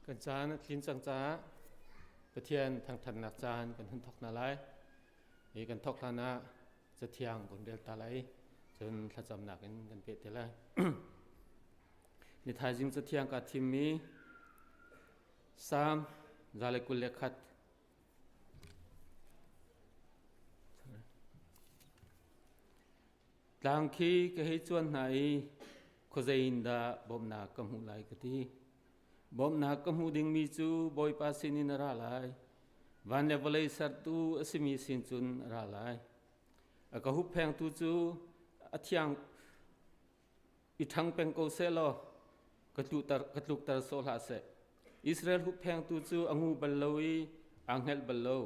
Kan caan a tlin cang caah Pathian thangṭhatnak caan kan hun thawk hna lai. Hi kan thawk hlan ah cathiang kan rel ta lai. Cun thlacamnak in kan peh te lai. Ni thaizing cathiang kaa thimmi Salm 121. Tlang khi ka hei cuan hna i khuazei in dah bawmhnak ka hmuh lai ka ti. Bawmhnak ka hmuh dingmi cu Bawipa sinin a ra lai. Van le vawlei sertu a simi sin cun a ra lai. A ka hupphengtu cu a thiang i ṭhang peng ko seh law ka tlukter sawh hlah seh. Israel hupphengtu cu a ngu bal lo i aa hngelh bal lo.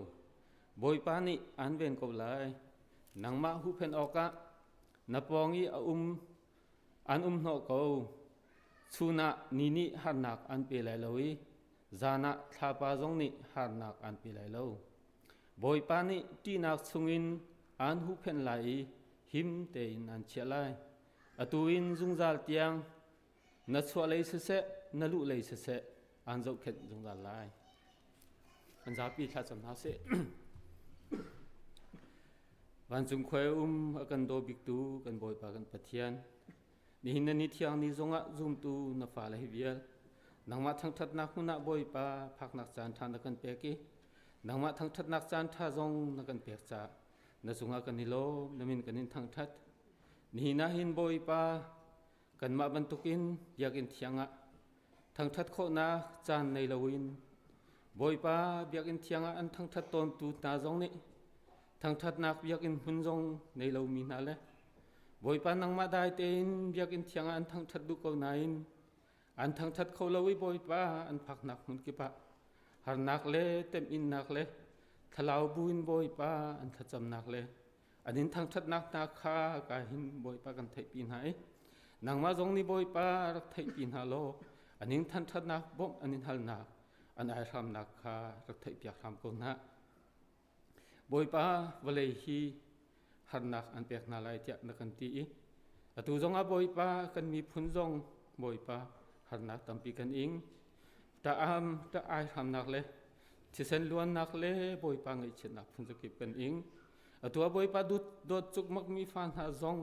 Bawipa nih aan ven ko lai. Nangmah huhphenh awkah na pawng i a um an um hnawh ko. Chun ah ni nih harnak an pe lai lo i zan ah thlapa zong nih harnak an pe lai lo. Bawipa nih ṭihnak chungin aan huhphenh lai i him tein an chiah lai. Atu in zungzal tiang na chuahlei siseh, na luhlei siseh aan zohkhenh zungzal lai. An zapi thlacam hna sih. Vancung khuai um a kan daw biktu kan Bawipa kan Pathian. Nihin na ni thiang ni zongah zumtu na fale hi vial. Nangmah thangṭhatnak hmun ah Bawipa phaknak caan ṭha na kan pek i nangmah thangṭhatnak caan ṭha zong na kan pek caah na cungah kan i lawm, na min kan in thangṭhat. Nihin ah hin Bawipa kanmah bantukin biakinn thiang ah thangṭhat khawhnak caan nei loin Bawipa biakinn thiang ah an thangṭhat tawntu hna zong nih thangṭhatnak biakinn hmun zong nei lomi hna le Bawipa nangmah dai tein biakinn thiang ah an thangṭhat duh ko nain an thangṭhat kho lo i Bawipa an phaknak hmun kip ah harnak le temhinnak le thlalau buin Bawipa an thlacamnak le an in thangṭhatnak hna kha ka hin Bawipa kan theihpi hna i nangmah zong nih Bawipa rak theihpi hna law an in thangṭhatnak bawmh an in halnak an aihramnak kha rak theihpiak hram ko hna. Bawipa vawlei hi harnak an pek hna lai tiah na kan ti i atu zongah Bawipa kan miphun zong Bawipa harnak tampi kan ing. Ṭah-am ṭah aihramnak le thisen luannak le Bawipa ngaihchiatnak phun zakip kan ing. Atu ah Bawipa dawt cukmakmi fa hna zong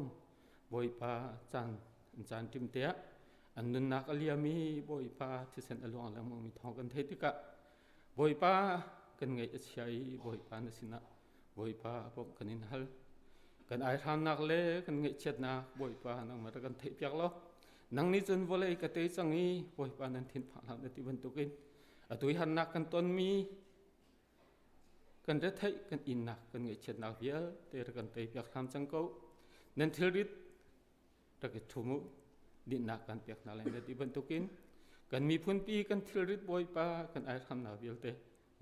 Bawipa caan an caan ṭim tiah an nunnak a liam i Bawipa thisen a luang lengmangmi thawng kan theih tikah Bawipa kan ngaih a chia i Bawipa na sinah Bawipa bawmh kan in hal. Kan aihramnak le kan ngaihchiatnak Bawipa nangmah rak kan theihpiak law nang nih cun vawlei ka tei cang i Bawipa nan thinphang hlah na ti bantukin atu i harnak kan tonmi kan retheih kan innak kan ngaihchiatnak vialte rak kan teipiak hram cang ko. Nan thilrit rak i ṭhum u dinhnak kan pek hna lai na ti bantukin kan miphunpi kan thilrit Bawipa kan aihramnak vialte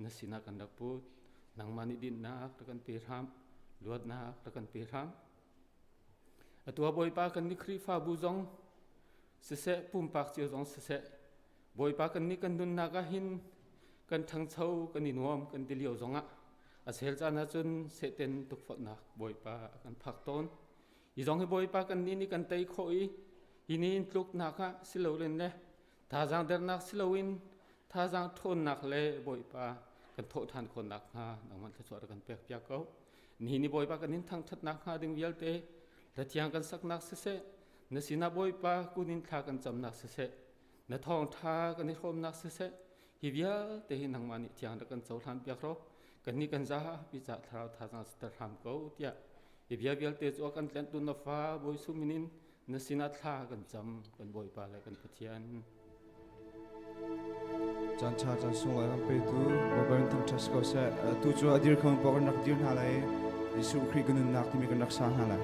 na sinah kan rak put nangmah nih dinhnak rak kan pe hram luatnak rak kan pe hram atu ah Bawipa kan nih Khrihfabu zong siseh pumpak cio zong siseh Bawipa kan nih kan nunnak ah hin kan ṭhangcho kan i nuam kan ti lio zongah a sel caan ahcun sehten tukforhnak Bawipa a kan phak tawn hi zong hi Bawipa kan nih nih kan tei khawh i hi ni in tluknak ah si loin le thazaang dernak si loin thazaang ṭhawnnak le Bawipa kan thawh ṭhan khawhnak hnga nangmah thluachuah rak kan pek piak ko. Nihin ni Bawipa kan in thangṭhatnak hnga ding vialte hlathiang kan saknak siseh na sinah Bawipa kun in thla kan camnak siseh na thawngṭha kan i hrawmnak siseh hi vialte hi nangmah nih thiang rak kan cohlan piak ro kannih kan zapi ca thlarau thazaang siter hram ko tiah hi bia vialte cu a kan tlentu na fa Bawi Jesuh min in na sinah thla kan cam kan Bawipa le kan Pathian. Caan ṭha caan sunglawi kan petu Bawipa in thangṭhat si ko seh. Tu cu a dir kho paoh kan rak dir hna lai. Jesuh Khrih kan nunnak timi kan rak sa hna lai.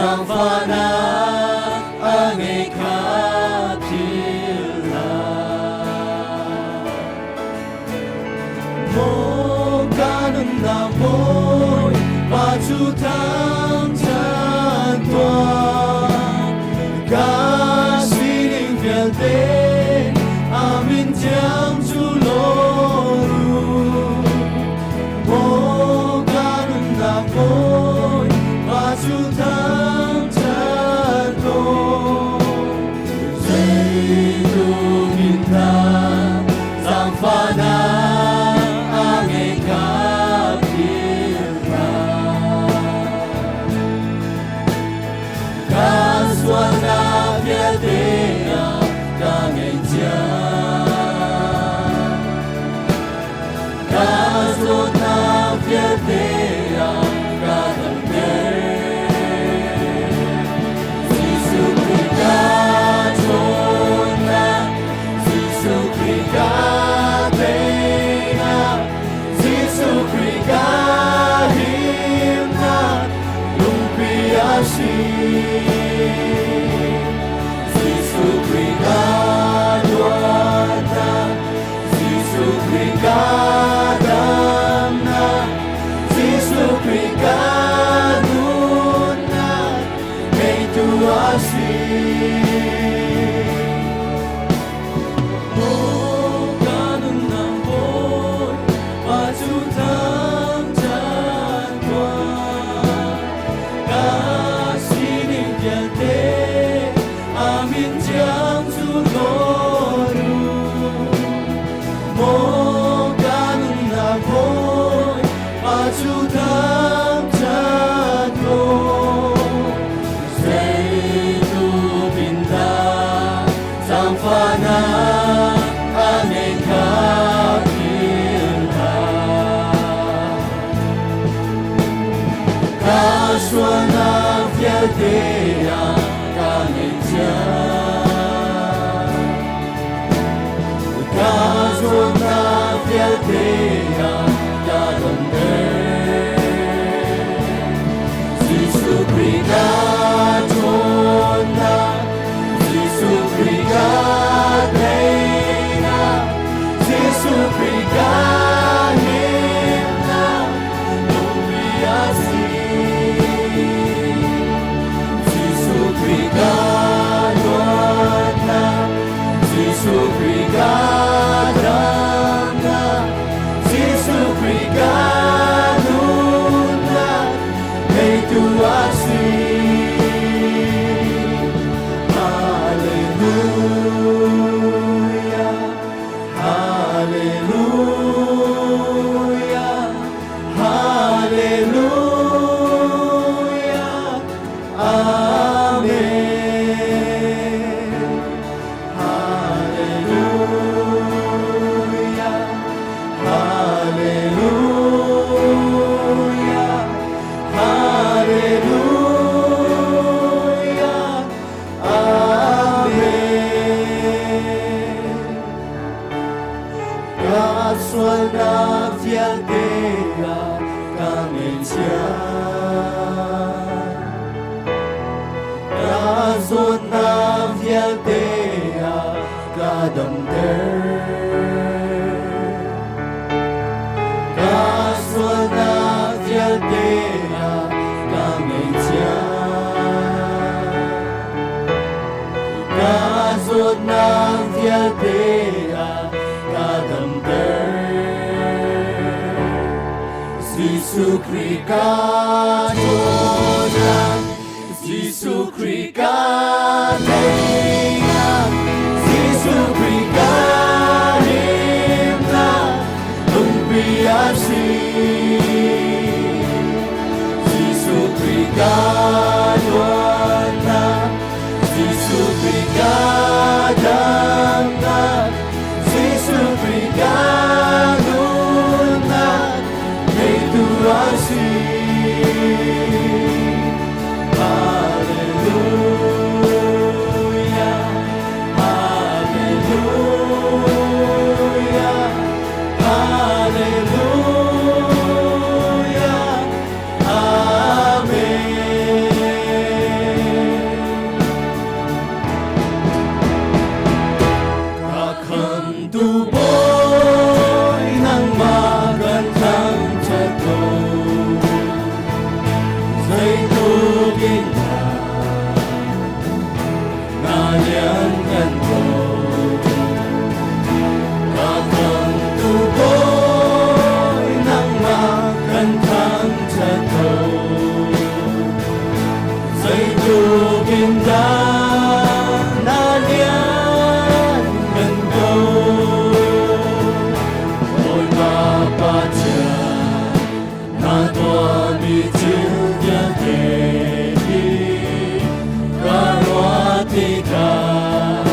Zaangfahnak a ngei kha philh hlah. Maw ka nunnak Bawi pa cu thangṭhat tuah. Ka sining vialte a min thiang cu lawm u. Maw ka nunnak Bawi pa cu thangṭhat tuah. Zeitluk in dah zaangfahnak a ngei kha philh hlah. Ka sualnak vialte ah ka ngaihchia. Ka zawtnak vialte ah ka damter. Jesuh Khrih ka ṭhawnnak, Jesuh Khrih ka teinak, Jesuh Khrih ka himnak, lungpi a si. Jesuh Khrih ka luatnak, Jesuh Khrih ka damnak, Jesuh Khrih ka nunnak, ngeitu a si. Maw ka nunnak Bawi, pa cu thangṭhat tuah. Ka sining vialte a min thiang cu hlawn u. Maw ka nunnak Bawi, pa cu thangṭhat tuah. Zeitluk in dah zaangfahnak a ngei kha philh hlah. Ka sualnak vialte ah ka ngaihchia. Ka zawtnak vialte ah ka damter. Jesuh Khrih ka ṭhawnnak, Jesuh Khrih ka teinak, Jesuh Khrih ka himnak, lungpi a si. Jesuh Khrih ka luatnak, Jesuh Khrih ka damnak, Jesuh Khrih ka nunnak, ngeitu a si. Hallelujah, Hallelujah, Hallelujah, Amen. Hallelujah, Hallelujah, Hallelujah, Amen. Ka sualnak vialte ah ka ngaihchia. Ka zawtnak vialte ah ka damter. Ka sualnak vialte ah ka ngaihchia. Ka zawtnak vialte ah ka damter. Jesuh Khrih ka ṭhawnnak, Jesuh Khrih ka teinak, Jesuh Khrih ka himnak, lungpi a si. Jesuh Khrih ka luatnak, Jesuh Khrih ka damnak, Jesuh Khrih ka nunnak, ngeitu a si. Hallelujah, Hallelujah, Hallelujah, Amen. Zeitlukin dah na lianngan ko. Bawipa Pathian, na tuahmi thil vialte hi ka ruah tikah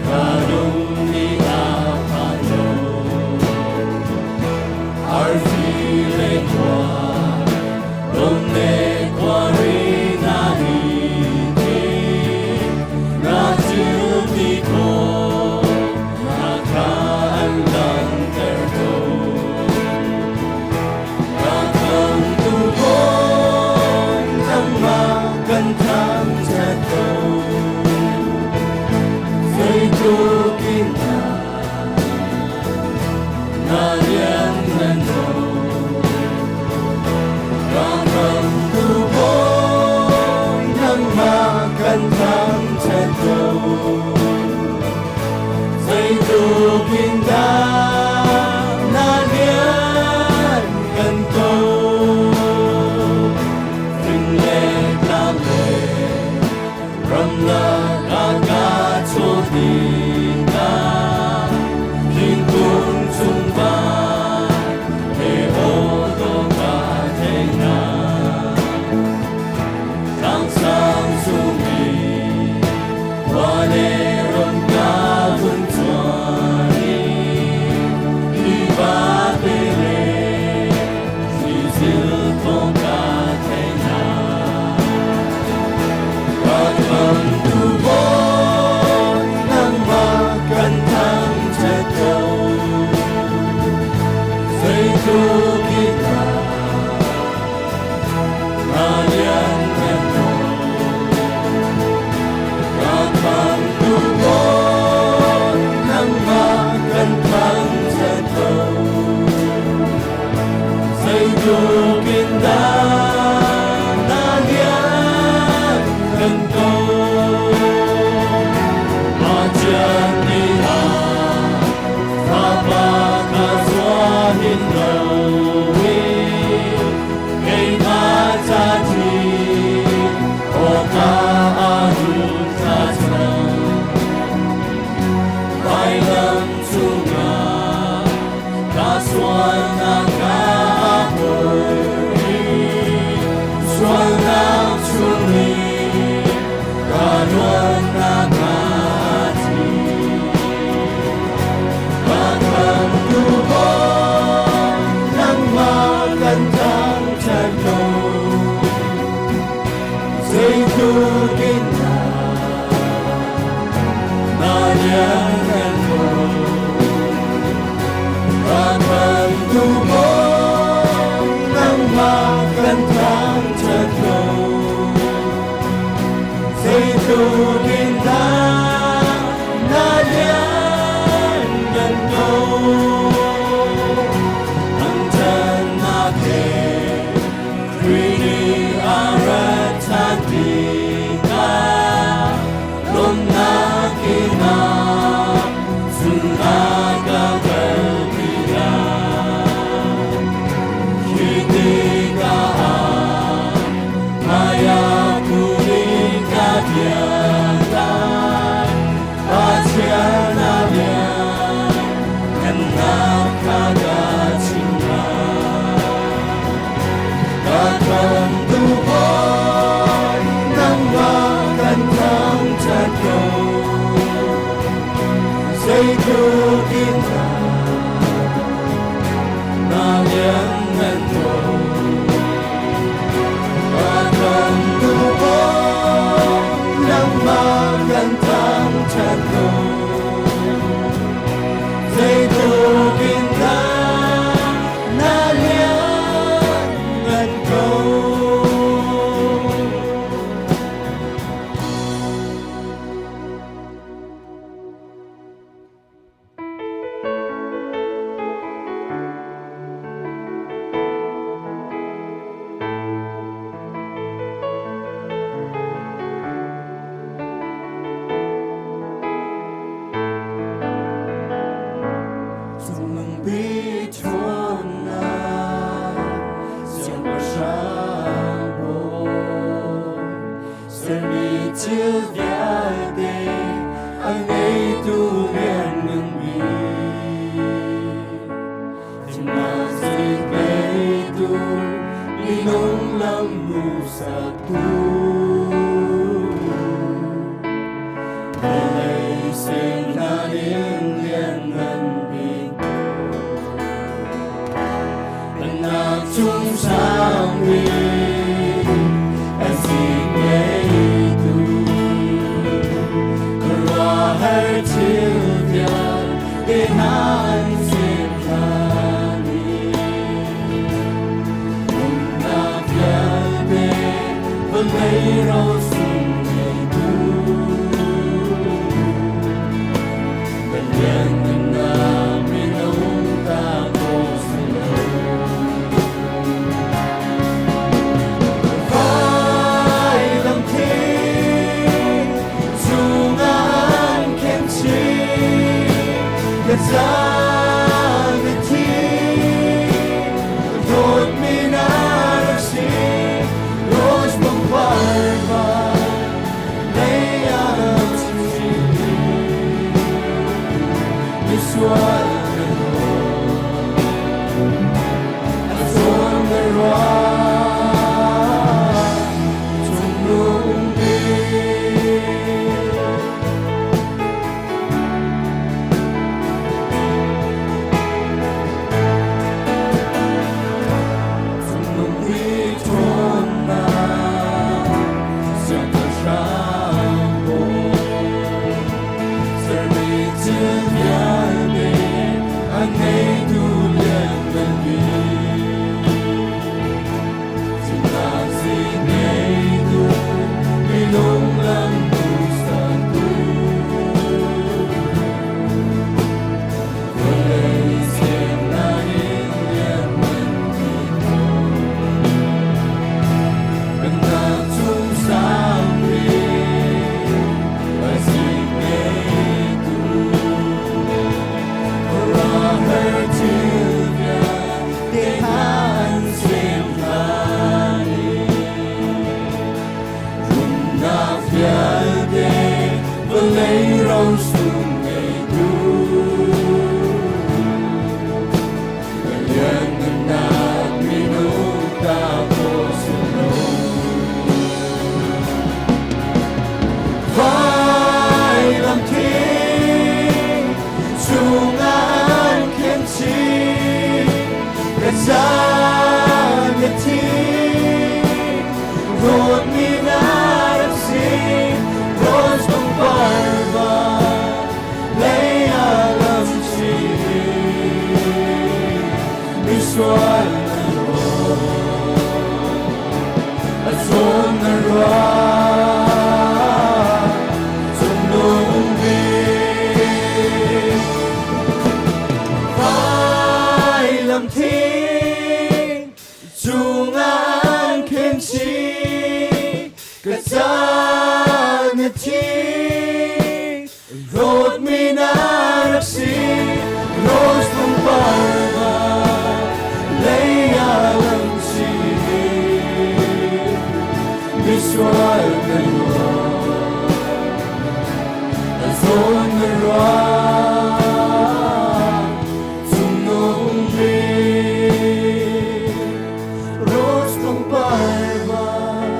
ka lung nih a phan lo. Arfi le khua, dom le khuari na hi na thil ti khawh na kha an langhter ko. Ka khamtu Bawi, nangmah kan thangṭhat ko. Zeitluk in dah na lianngan ko. Ka khamtu Bawi, nangmah kan thangṭhat ko. Zeitluk in dah na lianngan ko. Fing le tlang le ramlak a ka chawh tikah, thingkung cung van he aw dawh ka theih hna. Tlangsang cung i khua le ram ka vun cuan i hi vate le thlizil thawng ka theih hna. Ka khamtu Bawi, nangmah kan thangṭhat ko. Zeitluk in dah na lianngan ko. Ka khamtu Bawi, nangmah kan thangṭhat ko. Zeitluk in dah na lianngan ko. Pathian nih a Fapa kha zuah hin loin keimah ca thi awkah a hun thlah cang. Vailam cungah ka sualnak ka phor i sualnak chungin ka luatnak ka thi. Ka khamtu Bawi, nangmah kan thangṭhat ko. Zeitluk in dah na lianngan ko. Ka khamtu Bawi, nangmah kan thangṭhat ko. Zeitluk in dah na lianngan ko. Thangṭhatnak he Khrih nih a rat ṭhan tikah lawmhnak in a chungah ka kalpi lai. Khi tikah ah hmaiah kun in ka biak lai. Pathian a lianhngannak kha ka chim lai. Ka khamtu Bawi, nangmah kan thangṭhat ko. Zeitluk in dah na lianngan ko. Ka khamtu Bawi, nangmah kan thangṭhat ko. Zeitluk in dah na lianngan ko. Sermi thil vialte a ngeitu lianngan bik. Thimnak zik ngeitu minung lam hmuhsaktu. Vawlei ser hlan in lianngan bik. Pennak cung sang bik a zik ngeitu. Khuaruahhar thil vialte hna an ser hlan i Nunnak vialte vawlei rosung ngeitu. Na lianngannak minung ta khawh si lo. Vailam thing cungah an khenh chih, ka ca na thi, dawtmi na rak si, rose pangpar van lei ah rak si. Misual na dawt, a zawn na ruah, cungnung bik. Cungnung bik ṭhawnnak, siangpahrang bawi. Sermi thil vialte a ngeitu lianngan bik. Thihnak zik ngeitu minung lam hmuhsaktu. Vawlei sernak in lianngan bik Pennak cung sang bik a zik ngeitu. Khuaruahhar thil vialte hna an ser hlan i Rumnak vialte vawlei rosung ngeitu. Na lianngannak minung ta khawh si lo. Vailam thing cungah an khenh chih, ka ca na thi, dawtmi na rak si, rose pangpar van lei ah lam chih, misual na dawt, a zawn na ruah, cungnung bik. Vailam thing cungah an khenh chih, ka ca na thi, dawtmi na rak si, rose pangpar van lei ah lam chih, misual na dawt, a zawn na ruah, cungnung bik. Rose pangpar van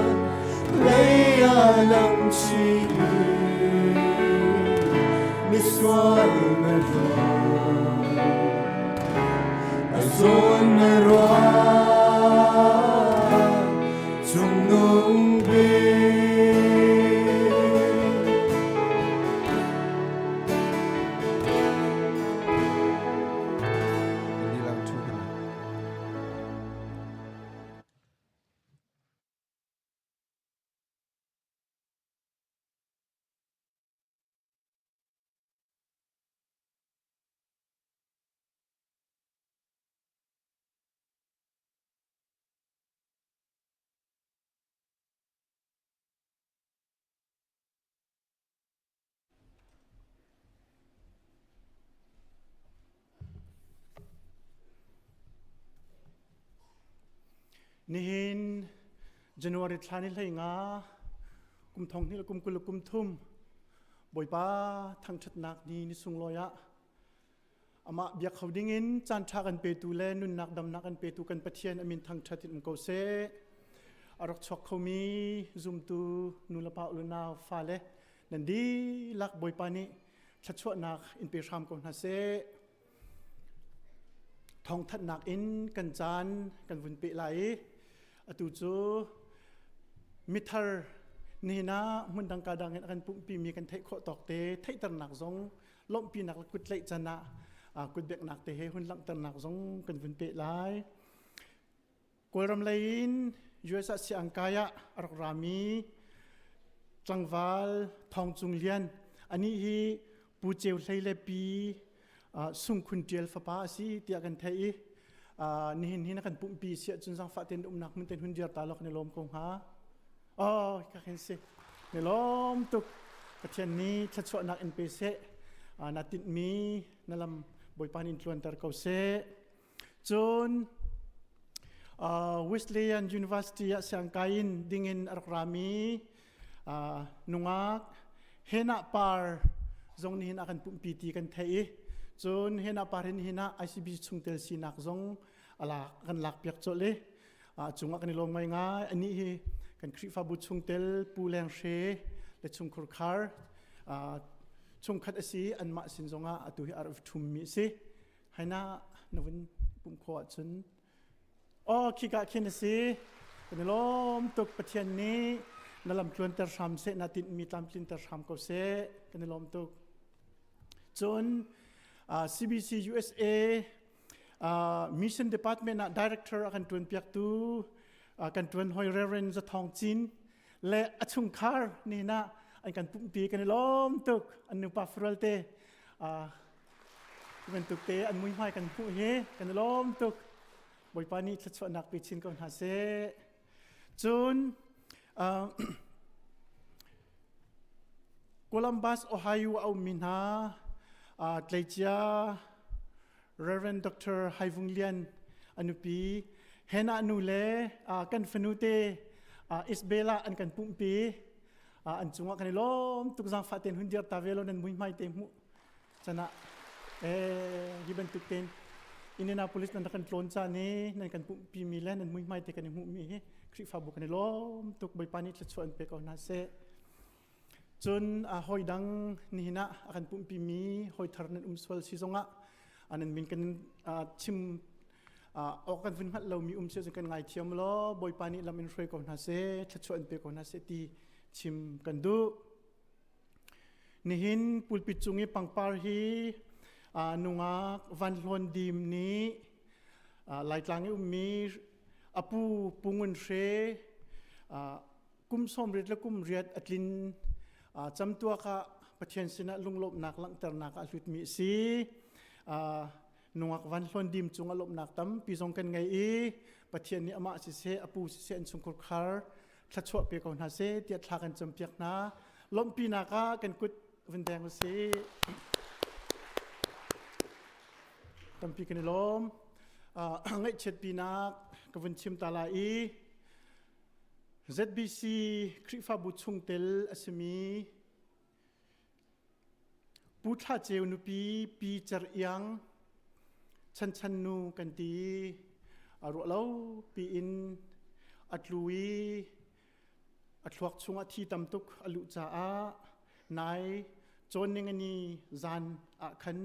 lei ah lam chih, misual na dawt, a zawn na ruah, cungnung bik. Kan dihlak ṭhu hna. Nihin January thla ni 15. Kum thong hnih le kum 20 le kum thum Bawipa thangṭhatnak ni ni sunglawi ah amah biak kho dingin caan ṭha kan petu le nunnak damnak kan petu kan Pathian a min thangṭhat in um ko seh. A rak chuak khomi zumtu nulepa unau fale nan dihlak Bawipa nih thluachuahnak in pe hram ko hna seh. Thawngthanhnak in kan caan kan vun peh lai i atu cu mithar nihin ah hmundang ka dang in a kan pumhpimi kan theih khawh tawk te theihternak zong lawmhpinak le kutlaih can ah kutbeknak te he hun langhternak zong kan vun peh lai. Kawlram lei in US ah siangkai ah a rak rami tlangval Thawng Cung Lian anih hi Pu Ceu Hlei le Pi Sung Khun Ṭial fapa a si tiah kan theih i nihin hi na kan pumhpi siah cun zangfah tein umnak hmun ten hun dir ta law kan i lawm ko hnga. Oh, ka khin si. Ni lawm tuk. Pathian nih thluachuahnak in pe seh. Na tinhmi na lam Bawipa nih in tluanter ko seh. Cun Wesleyan University ah siangkai in dingin a rak rami nungak Hena Par zong nihin a kan pumhpi ti kan theih i cun Hena Par hin nihin ah ICBC chungtel sinak zong alak kan lak piak colh i cungah kan i lawm ngaingai. Anih hi kan Khrihfabu chungtel Pu Leng Hre le chungkhur khar chungkhat a si. Anmah sin zongah atu hi a rak ṭhummi a si. Haina na vun pumh khawh ahcun aw khika khin a si. Kan i lawm tuk. Pathian nih na lam tluanter hram seh, na tinhmi tlamtlinter hram ko seh. Kan i lawm tuk. Cun CBC USA Mission Department ah director a kan tuan piaktu kan tuan hoi Reverend Zathong Cin le a chungkhar ni na an kan pumhpi. Kan i lawm tuk. An nupa fural te bantuk te an muihmai kan hmuh hi kan i lawm tuk. Bawipa nih thluachuahnak pe chin ko hna seh. Cun Columbus, Ohio a ummi hna tleicia Reverend Dr. Hai Vung Lian a nupi Hannah nu le kan fanu te Isabella an kan pumhpi. An cungah kan i lawm tuk. Zaangfah tein hun dir ta ve lo nan muihmai te hmuh cana hi bantuk tein Indianapolis nan kan tlawn caan i nan kan pumhpi mi le nan muihmai te kan i hmuh mi hi Khrihfabu kan i lawm tuk. Bawipa nih thluachuah an pe ko hna seh. Cun hawi dang nihin ah a kan pumhpi mi hawi thar nan um sual si zongah nan min kan chim awk kan vun hngalh lomi um si cun kan ngaithiam law Bawipa nih lam in hruai ko hna seh, thluachuah an pe ko hna seh ti chim kan duh. Nihin pulpit cung i pangpar hi nungak Van Hlawn Dim nih Laitlang i ummi apu Pu Ngun Hre kum 80 le kum 8 a tlin camtuak ah Pathian sinah lunglawmhnak langhternak ah a hlutmi a si. Nungak Van Hlawn Dim cung a lawmhnak tampi zong kan ngei i Pathian nih amah siseh, a pu siseh, an chungkhur khar thluachuah pe ko hna seh tiah thla kan campiak hna. Lawmhpinak ah kan kut vun deng usih. Tampi kan i lawm. Ngaihchiatpinak ka vun chim ta lai i ZBC Khrihfabu chungtel a simi Pu Thla Ceu nupi Pi Cer Iang, Chan Chan nu kan ti, a ruah lo piin a tlu i a thluak chungah thi tam tuk a luh caah nai cawn ningani zan ah khan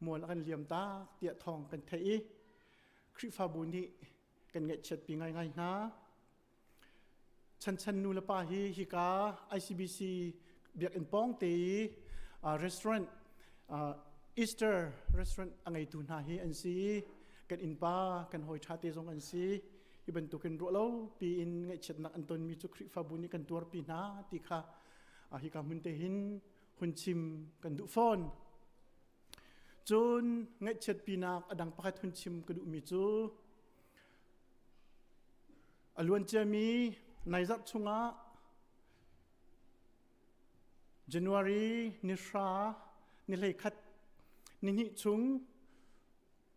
mual a kan liam tak tiah thawng kan theih i Khrihfabu nih kan ngaihchiatpi ngaingai hna. Chanchan nu le pa hi hika ICBC biakinn pawng te i restaurant, Easter restaurant a ngeitu hna hi an si i kan innpa kan hawi ṭha te zong an si. Hi bantukin ruah lo piin ngaihchiatnak an tonmi cu Khrihfabu nih kan tuarpi hna ti kha hika hmun te hin hun chim kan duh fawn. Cun ngaihchiatpinak a dang pakhat hun chim ka duhmi cu a luanciami naizarh chungah January ni 9 ni 11 ni hnih chung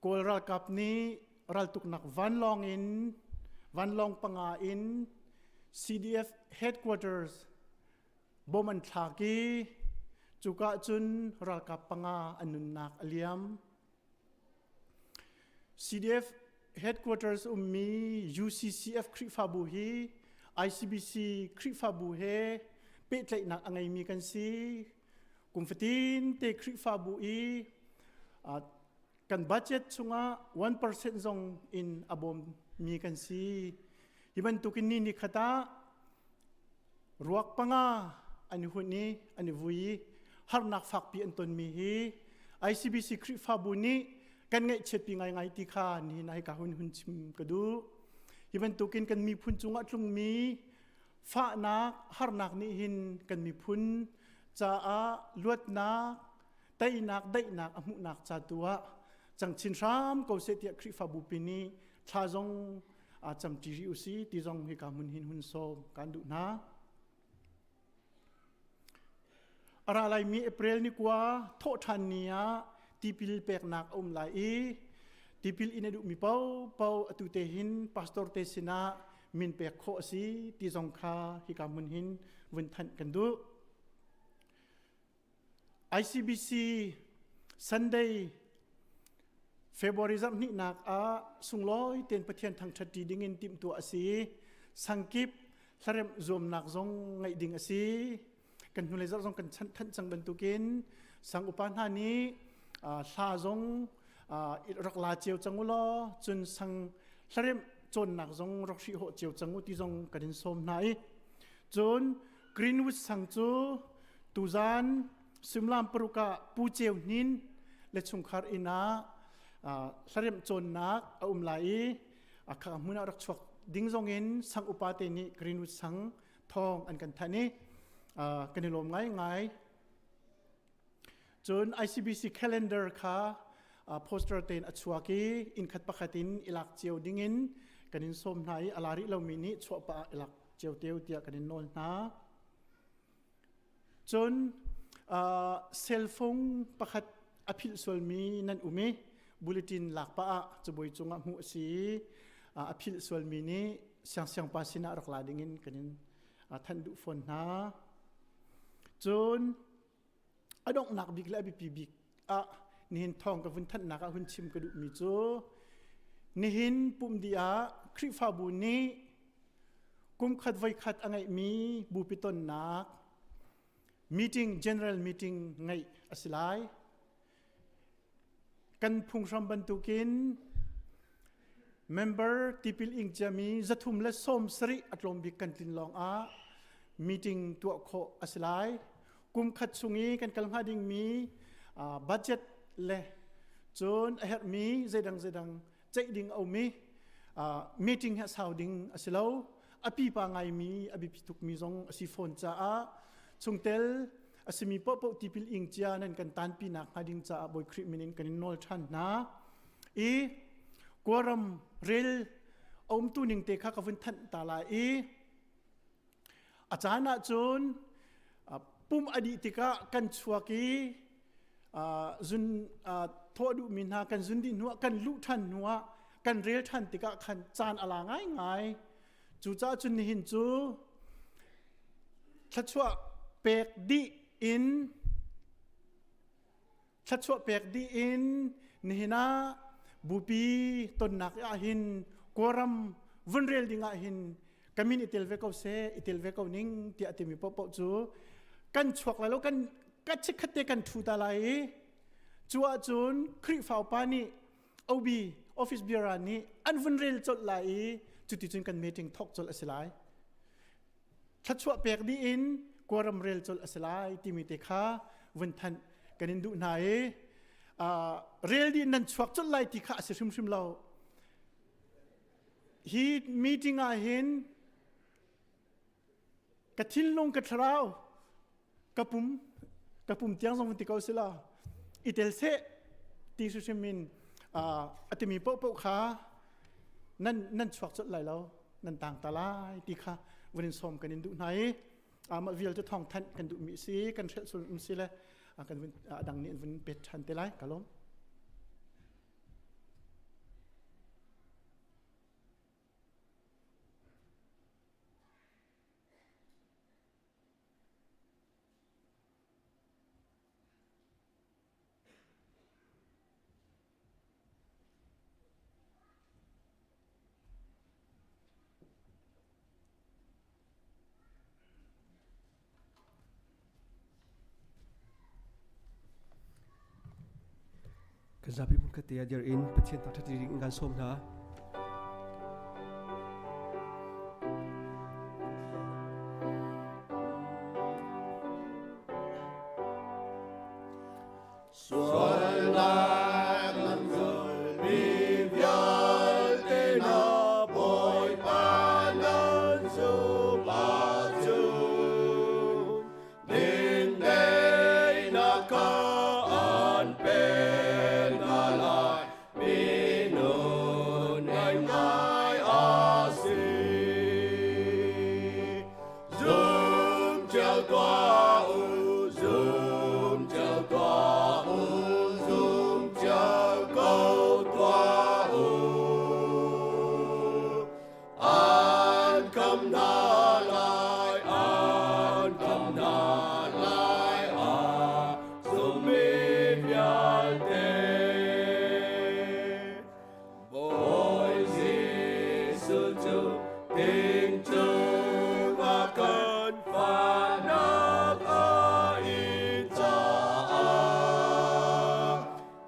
Kawl ralkap nih raltuknak vanlawng in vanlawng panga in CDF headquarters. Bom an thlak i cuka cun ralkap panga an nunnak a liam. CDF headquarters ummi UCCF Khrihfabu hi ICBC Khrihfabu he pehtlaihnak a ngeimi kan si. Kum fatin te Khrihfabu i kan budget chungah 1% zong in a bawmmi kan si. Hi bantukin ni ni khat ah ruak panga an i hunh i an i vui i harnak fakpi an tonmi hi ICBC Khrihfabu nih kan ngaihchiatpi ngaingai ti kha nihin ah hika hun hun chim ka duh. Hi bantukin kan miphun cungah tlungmi fahnak harnak nih hin kan miphun caah luatnak teinak daihnak a hmuhnak ca tu ah cang chin hram ko seh tiah Khrihfabu pi nih thla zong a camṭi rih usi ti zong hika hmun hin hun sawm kan duh hna. A ra laimi April ni kua thawhṭhan ni ah tipil peknak a um lai i tipil in a duhmi paohpaoh atu te hin pastor te sinah min pek khawh a si ti zong kha hika hmun hin vun thanh kan duh. ICBC Sunday February zarhhnihnak ah sunglawi tein Pathian thangṭhat ṭi dingin timhtuah a si. Sangkip hlaremh zuamnak zong ngeih ding a si. Kan hnulei zarh zong kan thanh cang bantukin sang upa hna nih hla zong rak la cio cang u law cun sang hlaremh cawnnak zong rak hrih hawh cio cang u ti zong kan in sawm hna i cun Greenwood sang cu tuzan suimilam paruk ah Pu Ceu Hnin le chungkhar inn ah hlaremh cawnnak a um lai i a kha hmun ah rak chuak ding zong in sang upa te nih Greenwood sang thawng an kan thanh i kan i lawm ngaingai. Cun ICBC calendar kha poster tein a chuak i inn khat pakhat in i lak cio ding in kan in sawm hna i a la rih lomi nih chuah pah ah i lak cio teo tiah kan in nawl hna. Cun cell phone pakhat a philh sualmi nan um i bulletin lak pah ah cabuai cungah hmuh a si i a philh sualmi nih siangsiang pa sinah rak la dingin kan in thanh duh fawn hna. Cun a donghnak bik le a biapi bik ah nihin thawng ka vun thanhnak ah hun chim ka duhmi cu nihin pumh dih ah Khrihfabu nih kumkhat voikhat a ngeihmi bupi tonnak meeting general meeting ngeih a si lai. Kan phunghram bantukin member tipil ing ciami 370 a tlawm bik kan tlin lawng ah meeting tuah khawh a si lai. Kum khat chung i kan kal hnga dingmi budget le cun a herhmi zeidang zeidang ceih ding a um i meeting hi a sau ding a si lo. A pipa ngaimi a biapi tukmi zong a si fawn caah chungtel a simi paohpaoh tipil ing cia nan kan tanpi nak hnga ding caah Bawi Khrih min in kan in nawl ṭhan hna i quorum rel a umtu ning te kha ka vun thanh ta lai i a caan ah cun pum a dih tikah kan chuak i zun thawh duhmi hna kan zun dih hnuah kan luh ṭhan hnuah kan rel ṭhan tikah khan caan a la ngaingai Cucaah cun nihin cu thluachuah pek dih in thluachuah pek dih in nihin ah bupi tonnak ah hin kawlram vun rel ding ah hin ka min i tel ve ko seh i tel ve ko ning tiah a timi paohpaoh cu kan chuak lai lo kan ka chikkhat te kan thu ta lai i cu ahcun Khrihfa upa nih OB office bearer nih an vun rel colh lai i cuticun kan meeting thawk colh a si lai. Thluachuah pek dih in quorum rel colh a si lai timi te kha vun thanh kan in duh hna i rel dih nan chuak colh lai ti kha a si hrimhrim lo. Hi meeting ah hin ka thinlung ka thlarau ka pum ka pum tiang zong ti ko si la i tel seh ti hrimhrim in a timi paohpaoh kha nan nan chuak colh lai lo nan tang ta lai ti kha vun in sawm kan in duh hna i mah vialte thawng thanh kan duhmi si kan hrelh sul um si le kan vun dang nih an vun pet ṭhan te lai ka lawm. Kan zapi hmunkhat te ah dir in Pathian thangṭhat ding in kan sawm hna. Sualnak lamzulmi vialte na Bawipa nan zumh ahcun Dindeihnak kha an pek hna lai, minung ngaingai a si. Zum cio tuah u, zum cio tuah u, zum cio ko tuah u. An kam hna lai, an kam hna lai, a zummi vialte. Bawi Jesuh cu tingcung a kan fahnak a in caah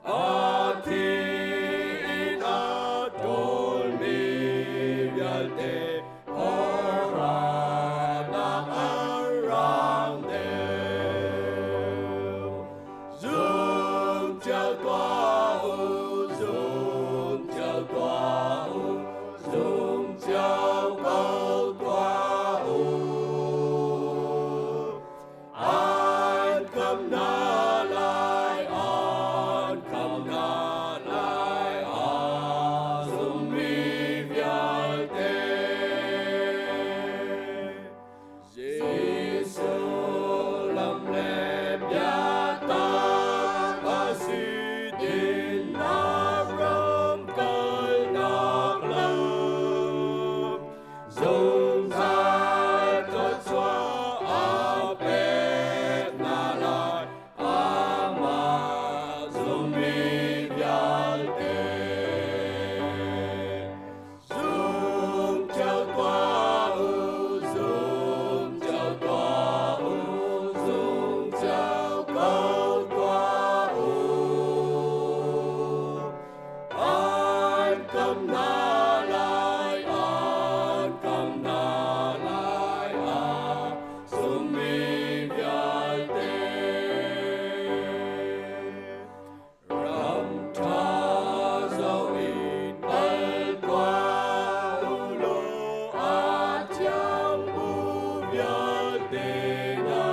A thi in a ṭawlmi vialte hawhranak an rang deuh. Zum cio tuah u, zum cio tuah u, zum cio ko tuah u. An kham hna lai, an kham hna lai, a zummi vialte. Jesuh lam le biatak a si dinnak ram kalnak lam. Zungzal thluachuah a pek hna lai, amah zummi vialte. Zum cio tuah u, zum cio tuah u, zum cio ko tuah u. An kam hna lai, an kam hna lai, a zummi vialte. Ram ṭha zoh in kal tuah u law a thiang bu vialte hna.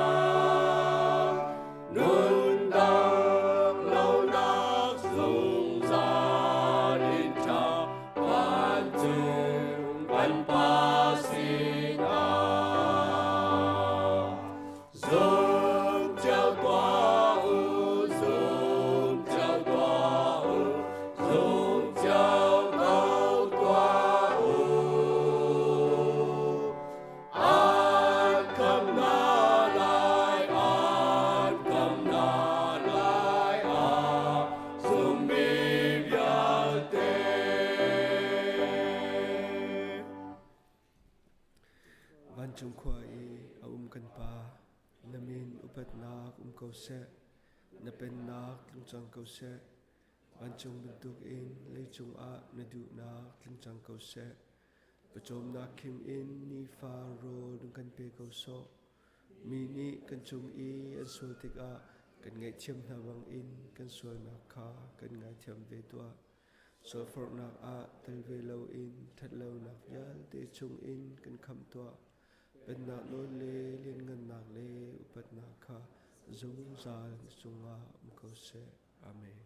Nundang lonak zungzal in ṭha vancung kan Pa sinah. Zum cio tuah u, zum cio tuah u, zum cio ko tuah u. An kam hna lai, an kam hna lai, a zummi vialte. Vancung khua i a um kan Pa, na min upatnak um ko seh, na pennak tlung cang ko seh. Vancung bantukin leicung ah na duhnak tling cang ko seh. Pawcawmnak khim in nifa rawl kan pe ko sawh. Mi nih kan cung i an sual tikah kan ngaihthiam hna bangin kan sualnak kha kan ngaithiam ve tuah. Sualforhnak ah tel ve loin ṭhatlonak vialte chungin kan khamh tuah. Pennak nawl le lianngannak le upatnak kha zungzal na cungah um ko seh. Amen.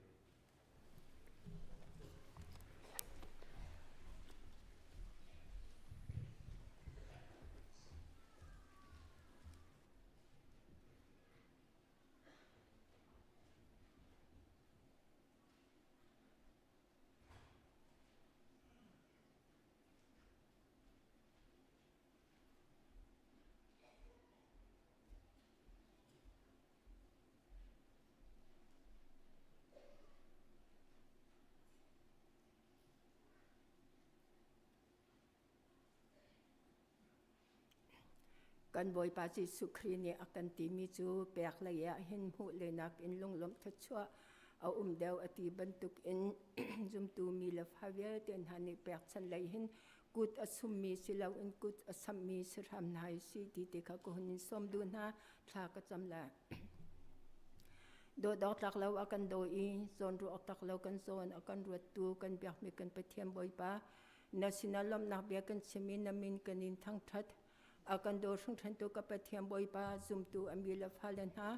Kan Bawipa Jesuh Khrih nih a kan timi cu pek lei ah hin hmuh lenak in lunglawmh thluachuah a um deuh a ti bantuk in zumtu mi le fa vialte hna nih pekchanh lei hin kut a summi si loin kut a sammi si hram hna hi si ti te kha ka hun in sawm duh hna thla ka cam lai. Dawt awk tlak lo a kan daw i zawn ruah awk tak lo kan zawn a kan ruattu kan biakmi kan Pathian Bawipa na sinah lawmhnak bia kan chim i na min kan in thangṭhat. A kan daw hringhrantu ka Pathian Bawipa zumtu a mi le fale hna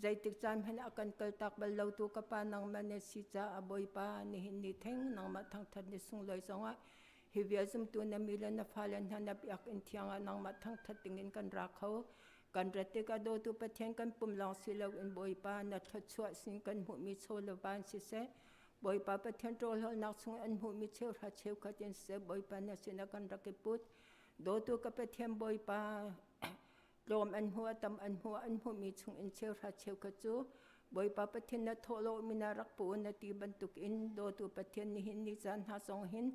zeitik caan hmanh a kan kaltak bal lotu ka Pa nangmah na si caah Bawipa nihin ni theng nangmah thangṭhat ni sunglawi zongah hi vial zumtu na mi le na fale hna na biakinn thiang ah nangmah thangṭhat dingin kan ra kho. Kan rat tikah dawtu Pathian kan pum lawng si loin Bawipa na thluachuah sin kan hmuhmi chaw le van siseh, Bawipa Pathian ṭawlhawlnak chung an hmuhmi cheuhra cheukhat in siseh, Bawipa na sinah kan rak i put. Dawtu ka Pathian Bawipa, tlawm an hmuh, a tam an hmuh, an hmuhmi chung in cheuhra cheukhat cu Bawipa Pathian na thawhlawhmi na rak pu na ti bantukin dawtu Pathian nihin ni caan hna zong hin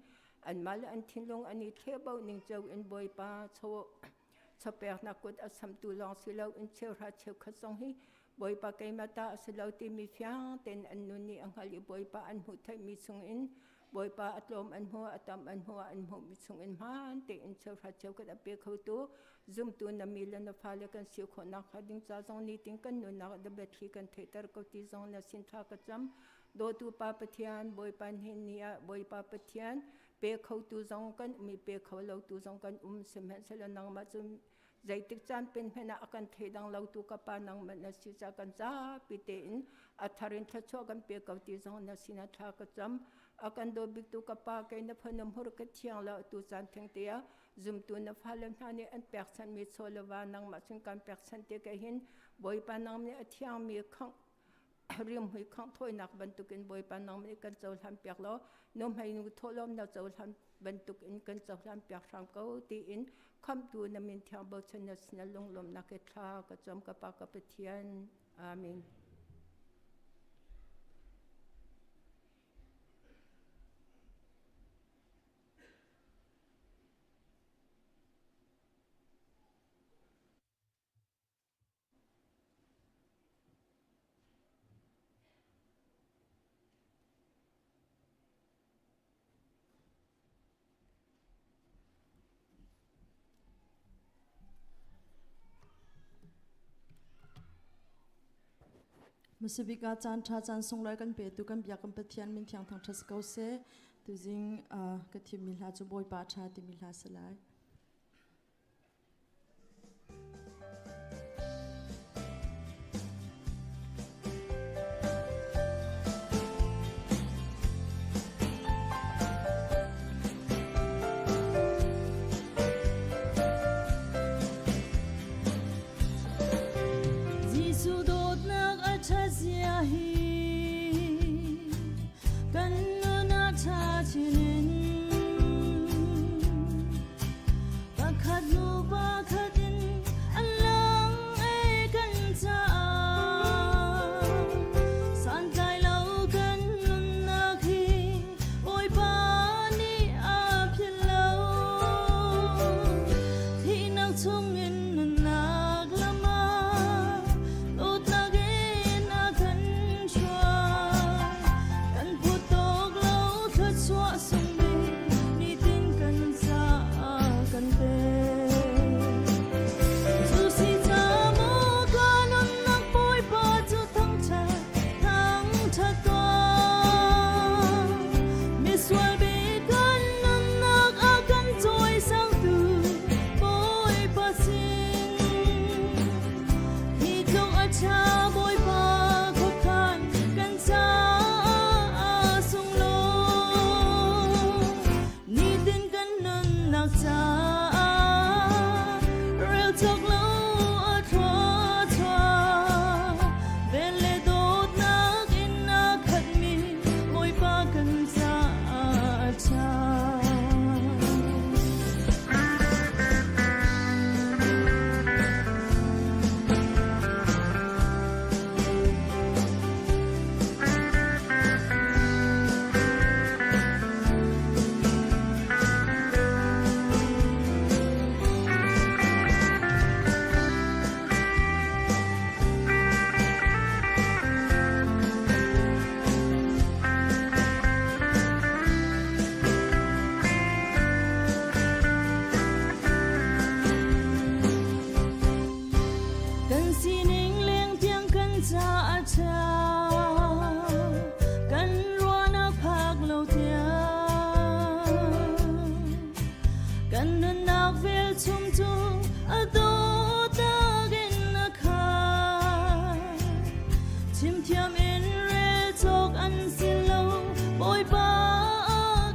anmah le an thinlung an i thlehbauh ning cio in Bawipa chaw chawpeknak kut a samtu lawng si loin cheuhra cheukhat zong hi Bawipa keimah ta a si lo timi fiang tein an nun nih a hngalh i Bawipa an hmuh theihmi chungin Bawipa a tlawm an hmuh a tam an hmuh an hmuhmi chungin hmaan tein cheuhra cheukhat a pe khotu zumtu na mi le na fale kan si khawhnak hnga ding ca zong nitin kan nunnak ah biathli kan theihter ko ti zong na sin thla ka cam. Dawtu Pa Pathian Bawipa hnin ni ah Bawipa Pathian pe khotu zong kan um i pe kho lotu zong kan um sihmanhsehlaw nangmah cu zeitik caan pen hmanh ah a kan thei dang lotu ka pa nangmah na si ca kan zapi tein a thar in thluachuah kan pe ko ti zong na sinah thla ka cam. A kan daw biktu ka pa kei na fanu hmur ka thiang lo tu caan theng te ah zumtu na fale hna nih an pekchanhmi chaw le va nangmah cun kan pekchanh te ka hin Bawipa nang nih a thiangmi khangh rimhmui khangh thawinak bantukin Bawipa nang nih kan cohlan piak law nuhmei nu thawhlawm na cohlan bantukin kan cohlan piak hram ko tiin khamhtu na min thiang bochan na sin lunglawmhnak he thla ka cam ka Pa ka Pathian. Amen. Hmasabik ah caan ṭha caan sunglawi kan petu kan biak kan Pathian min thiang thangṭhat si ko seh. Tuzing ka thimmi hla cu Bawipa ṭha timi hla si lai. Jesuh dawtnak a ṭhatzia hi kan nun a ṭha chin Pakhat hnu pakhat in an lang ei kan caah santlai lo kan nunnak hi Bawipa nih a philh lo. Thihnak chungin nunnak lam ah dawtnak in a kan hruai. Kan put tawk ca a ṭha kan ruahnak phak lo tiang kan nunnak velchum cu a dawtnak in a khat chimthiam in rel cawk an si lo Bawipa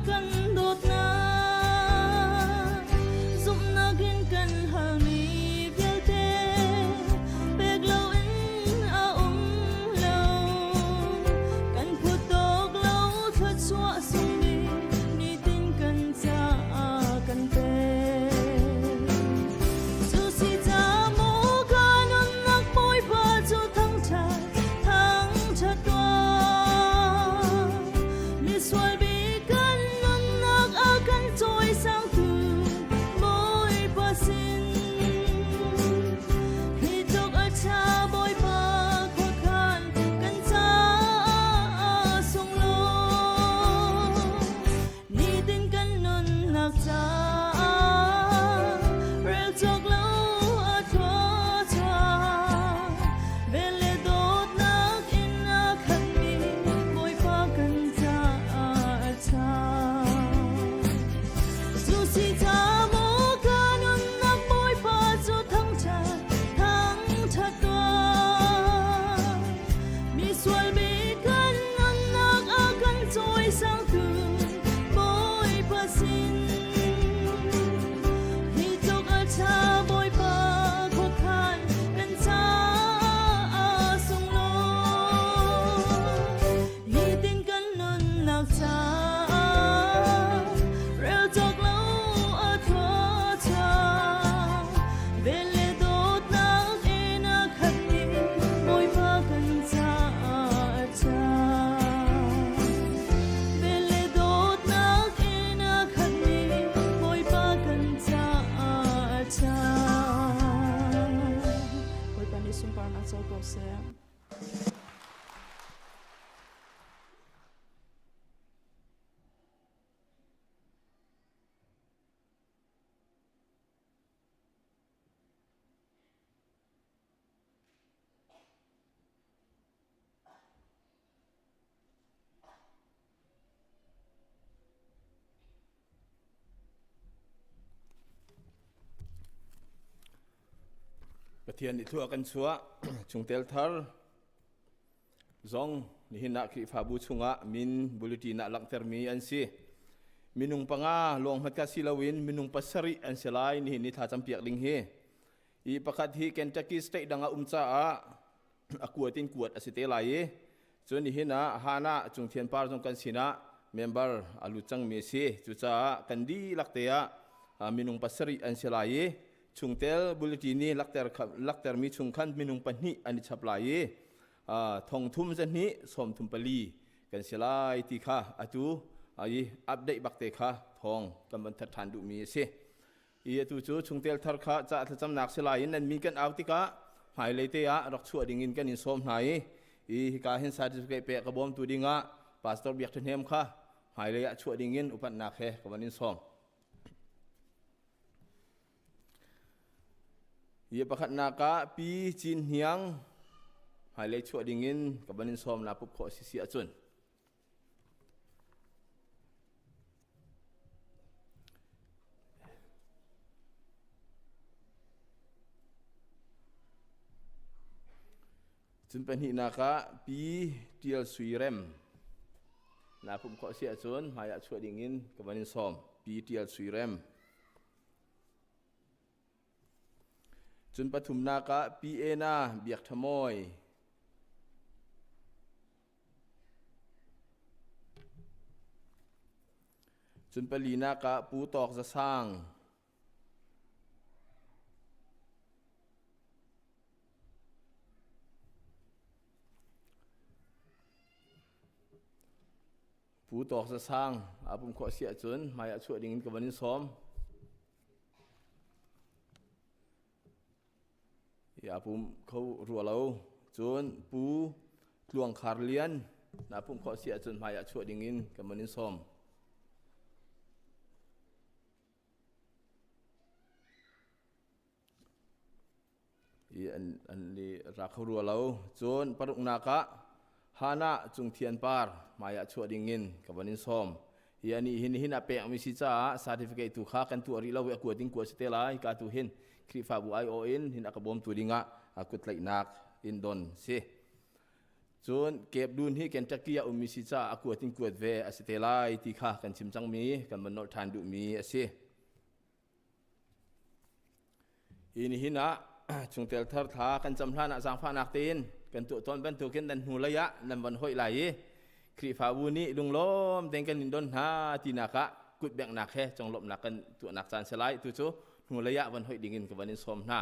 kan dawtnak zumhnak in kan halmi vialte pek loin a um lo kan phut tawk lo thluachuah sungmi nitin kan caah kan pek cu si ca maw ka nunnak Bawipa cu thangṭhat thangṭhat tuah misual bik kan nunnak a kan cawisangtu Bawipa sin hi tluk a ṭha Bawipa khuakhan kan caah sunglawi nitin kan nunnak caah rel cawk lo a thluachuah vel le dawtnak in a khatmi Bawipa kan caah a ṭha. Cu si ca maw ka nunnak Bawipa cu thangṭhat thangṭhat tuah misual mi kan nunnak a kan cawisangtu Bawipa sin hi tluk a ṭha Bawipa khuakhan kan caah sunglawi nitin kan nunnak caah rel cawk lo a thluachuah vel le dawtnak in a khatmi Bawipa kan caah a ṭha vel le dawtnak in a khatmi Bawipa kan caah a ṭha Bawipa nih sunparnak co ko seh. Pathian nih thlua kan chuah chungtel thar zong nihin ah Khrihfabu chungah min bulletin ah langhtermi an si. Minung panga lawng hmat ka si loin minung pasarih an si lai nihin ni thla campiak ding hi. I pakhat hi Kentucky state dang ah um caah a kuat in kuat a si te lai i cun nihin ah Hana Cungthian Par zong kan sinah member a lut cangmi a si. Cucaah kan dihlak te ah minung pasarih an si lai i chungtel bulletin i lakter laktermi chung khan minung pahnih an i chap lai i thong thum zahnih sawm thum pali kan si lai ti kha atu i update bak te kha thawng kan van that ṭhan duhmi a si. I atu cu chungtel thar kha ca thlacamnak si lai in nan min kan au tikah hmailei te ah rak chuah ding in kan in sawm hna i i hika hin certificate pek ka bawmtu ding ah pastor Biak Ṭhahnem kha hmailei ah chuah ding in upatnak he ka van in sawm. Hi pakhatnak ah Pi Cin Hniang hmailei chuah ding in ka van in sawm na pup khawh si si ahcun. Cun pahnihnak ah Pi Ṭial Sui Rem na pumh khawh si ahcun hmai ah chuah ding in ka van in sawm. Pi Ṭial Sui Rem. Cun pathumnak ah Pi Ena Biak Ṭha Mawi. Cun palinak ah Pu Tawk Za Sang. Pu Tawk Za Sang aa pum khawh si ahcun hmai ah chuah ding in ka van in sawm. Aa pum kho rua lo. Cun Pu Tluang Khar Lian naa pumh khawh si ahcun hmai ah chuah ding in kan van in sawm. I an an i ra kho rua lo. Cun paruknak ah Hana Cung Thian Par hmai ah chuah ding in ka van in sawm. Hi ani hin hin a pek mi si caah certificate tu kha kan tuah rih lo i a kuat in kuat si te lai ka tu hin Khrihfabu aiawh in hin a ka bawmtu dingah a kut tlaihnak in don si. Cun Cape Dun hi Kentucky ah ummi si caah a kuat in kuat ve a si te lai ti kha kan chim cangmi kan van nolh ṭhan duhmi a si. Hi nihin ah chungtel thar thla kan cam hlan ah zaangfahnak tein kan tuah tawn bantukin nan hnu lei ah nan van hoih lai i Khrihfabu nih lunglawm tein kan in don hna tinak ah kutbenghnak he conglawmhnak kan tuahnak caan si lai. Tu cu hnu lei ah van hoih ding in ka van in sawm hna.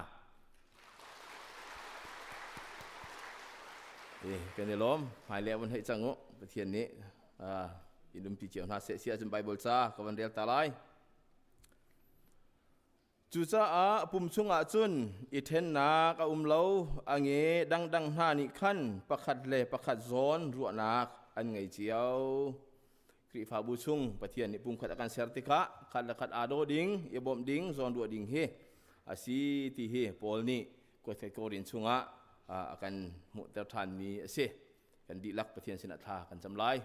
Kan i lawm. Hmailei ah van hoih cang u. Pathian nih in umpi cio hna seh. Si ahcun Bible ca ka van rel ta lai. Cucaah pum chungah cun i ṭhennak a um lo, a nge dangdang hna nih khan pakhat le pakhat zawn ruahnak an ngei cio. Khrihfabu chung Pathian nih pumkhat a kan ser tikah khat le khat aa daw ding, i bawmh ding, zawn ruah ding hi a si ti hi Paul nih Kuatkhat Korin chungah a kan hmuhter ṭhanmi a si. Kan dihlak Pathian sinah thla kan cam lai.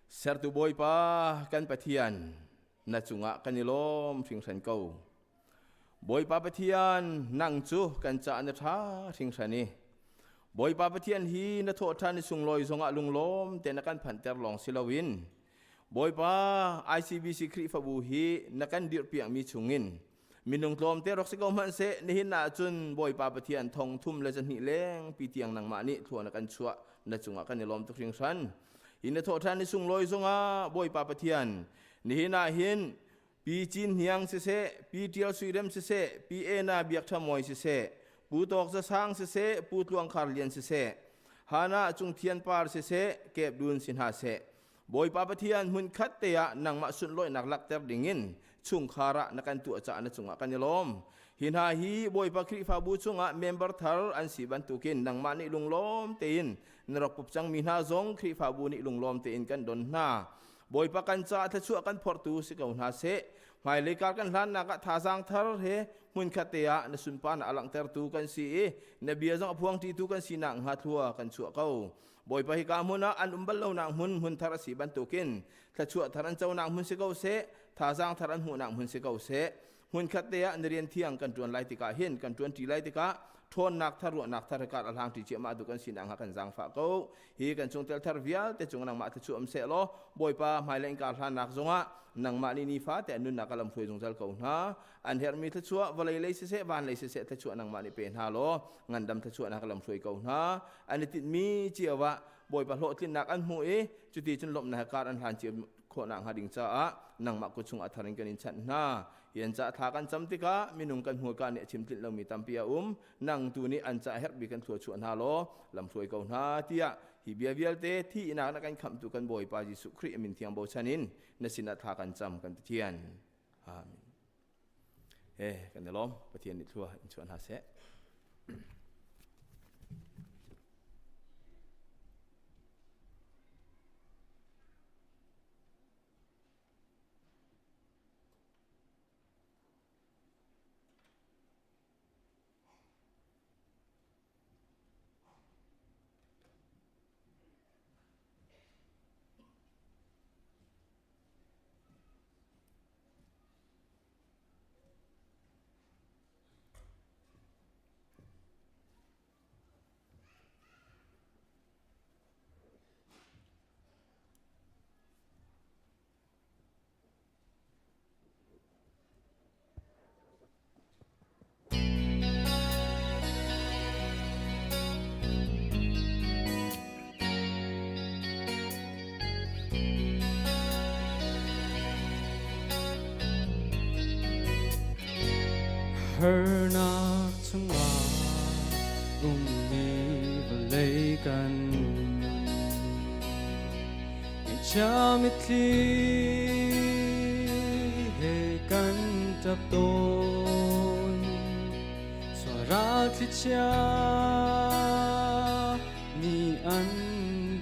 Sertu Bawipa kan Pathian, na cungah kan i lawm hringhran ko. Bawipa Pathian, nang cu kan caah na ṭha hringhran i Bawipa Pathian hi na thawhṭhan i sunglawi zongah lunglawm te na kan phanhter lawng si loin Bawipa ICBC Khrihfabu hi na kan dirhpiakmi chungin Minung tlawmte rak si ko hmanhseh nihin ah cun Bawipa Pathian thong thum le zahnih leng pi tiang nangmah nih thlua na kan chuah na cungah kan i lawm tuk hringhran. Hi na thawhṭhan ni sunglawi zongah Bawipa Pathian nihin ah hin Pi Cin Hniang siseh, Pi Ṭial Sui Rem siseh, Pi Ena Biak Ṭha Mawi siseh, Pu Tawk Za Sang siseh, Pu Tluang Khar Lian siseh, Hana Cung Thian Par siseh, Kep Dun si hna seh, Bawipa Pathian hmunkhat te ah nangmah sunlawinak lakter dingin chungkhar ah na kan tuah caah na cungah kan i lawm. Hi hna hi Bawipa Khrihfabu chungah member thar an si bantukin nangmah nih lunglawm tein na rak pup cangmi hna zong Khrihfabu nih lunglawm tein kan don hna. Bawipa kan caah thluachuah kan phortu si ko hna seh. Hmailei kar kan hlannak ah thazaang thar he hmunkhat te ah na sunparnak a langhtertu kan si i na bia zong a phuangṭitu kan sinak hnga thlua kan chuah ko. Bawipa hika hmun ah an um bal lonak hmun hmun thar a si bantukin thluachuah thar an conak hmun si ko seh, thazaang thar an hmuhnak hmun si ko seh. Hmunkhat te ah na rian thiang kan ṭuan lai tikah hin kan ṭuan ṭi lai tikah ṭhawnnak thar ruahnak thar he kar a hlang ṭi ciahmah tu kan sinak hnga kan zaangfah ko. Hi kan chungtel thar vialte cung nangmah thluachuah um seh law Bawipa hmailei in kar hlannak zongah nangmah nih nifate an nunnak a lam hruai zungzal ko hna. An herhmi thluachuah vawlei lei siseh van lei siseh thluachuah nangmah nih pe hna law ngandam thluachuahnak a lam hruai ko hna. An i tinhmi cio ah Bawipa hlawhtlinnak an hmuh i cuti cun lawmhnak he kar an hlan cio khawhnak hnga ding caah nangmah kut chungah thar in kan in chanh hna. Hi an caah thla kan cam tikah minung kan hmurka nih a chim tlinh lomi tampi a um. Nang tu nih an caah herh bik kan thlua chuah hna law lamhruai ko hna tiah hi bia vialte thi inak na kan khamhtu kan Bawipa Jesuh Khrih a min thiang bochan in na sinah thla kan cam kan Pathian. Amen. He kan i lawm. Pathian nih thlua in chuah hna seh. Harnak chungah ummi vawlei kan Ngaihchia mitthli he kan ṭap tawn. Sualral thlichia nih an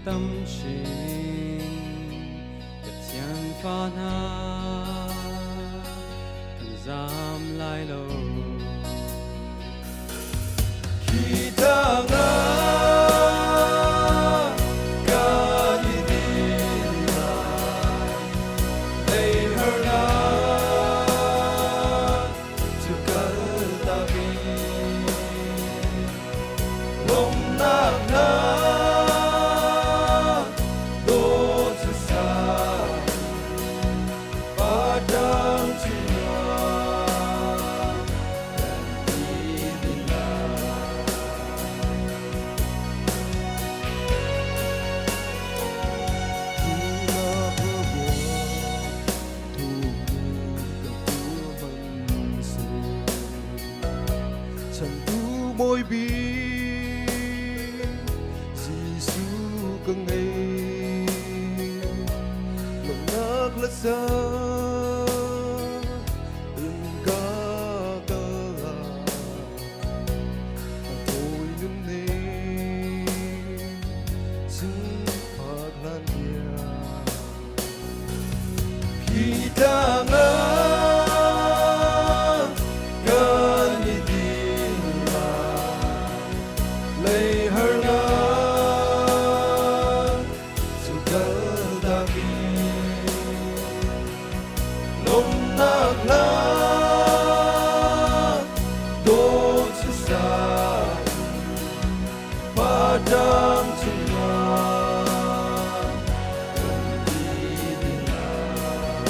tam chin. Pathian fa hna kan zaam lai lo. ka ngei. Lawmhnak le sang in ka kal lai. A tawi nun ning sungfak hlan tiang. Khi tlang ah kan i din lai, lei harnak cu kaltak in lawmhnak hla dawt cu sa Padang cungah kan ti ding lai.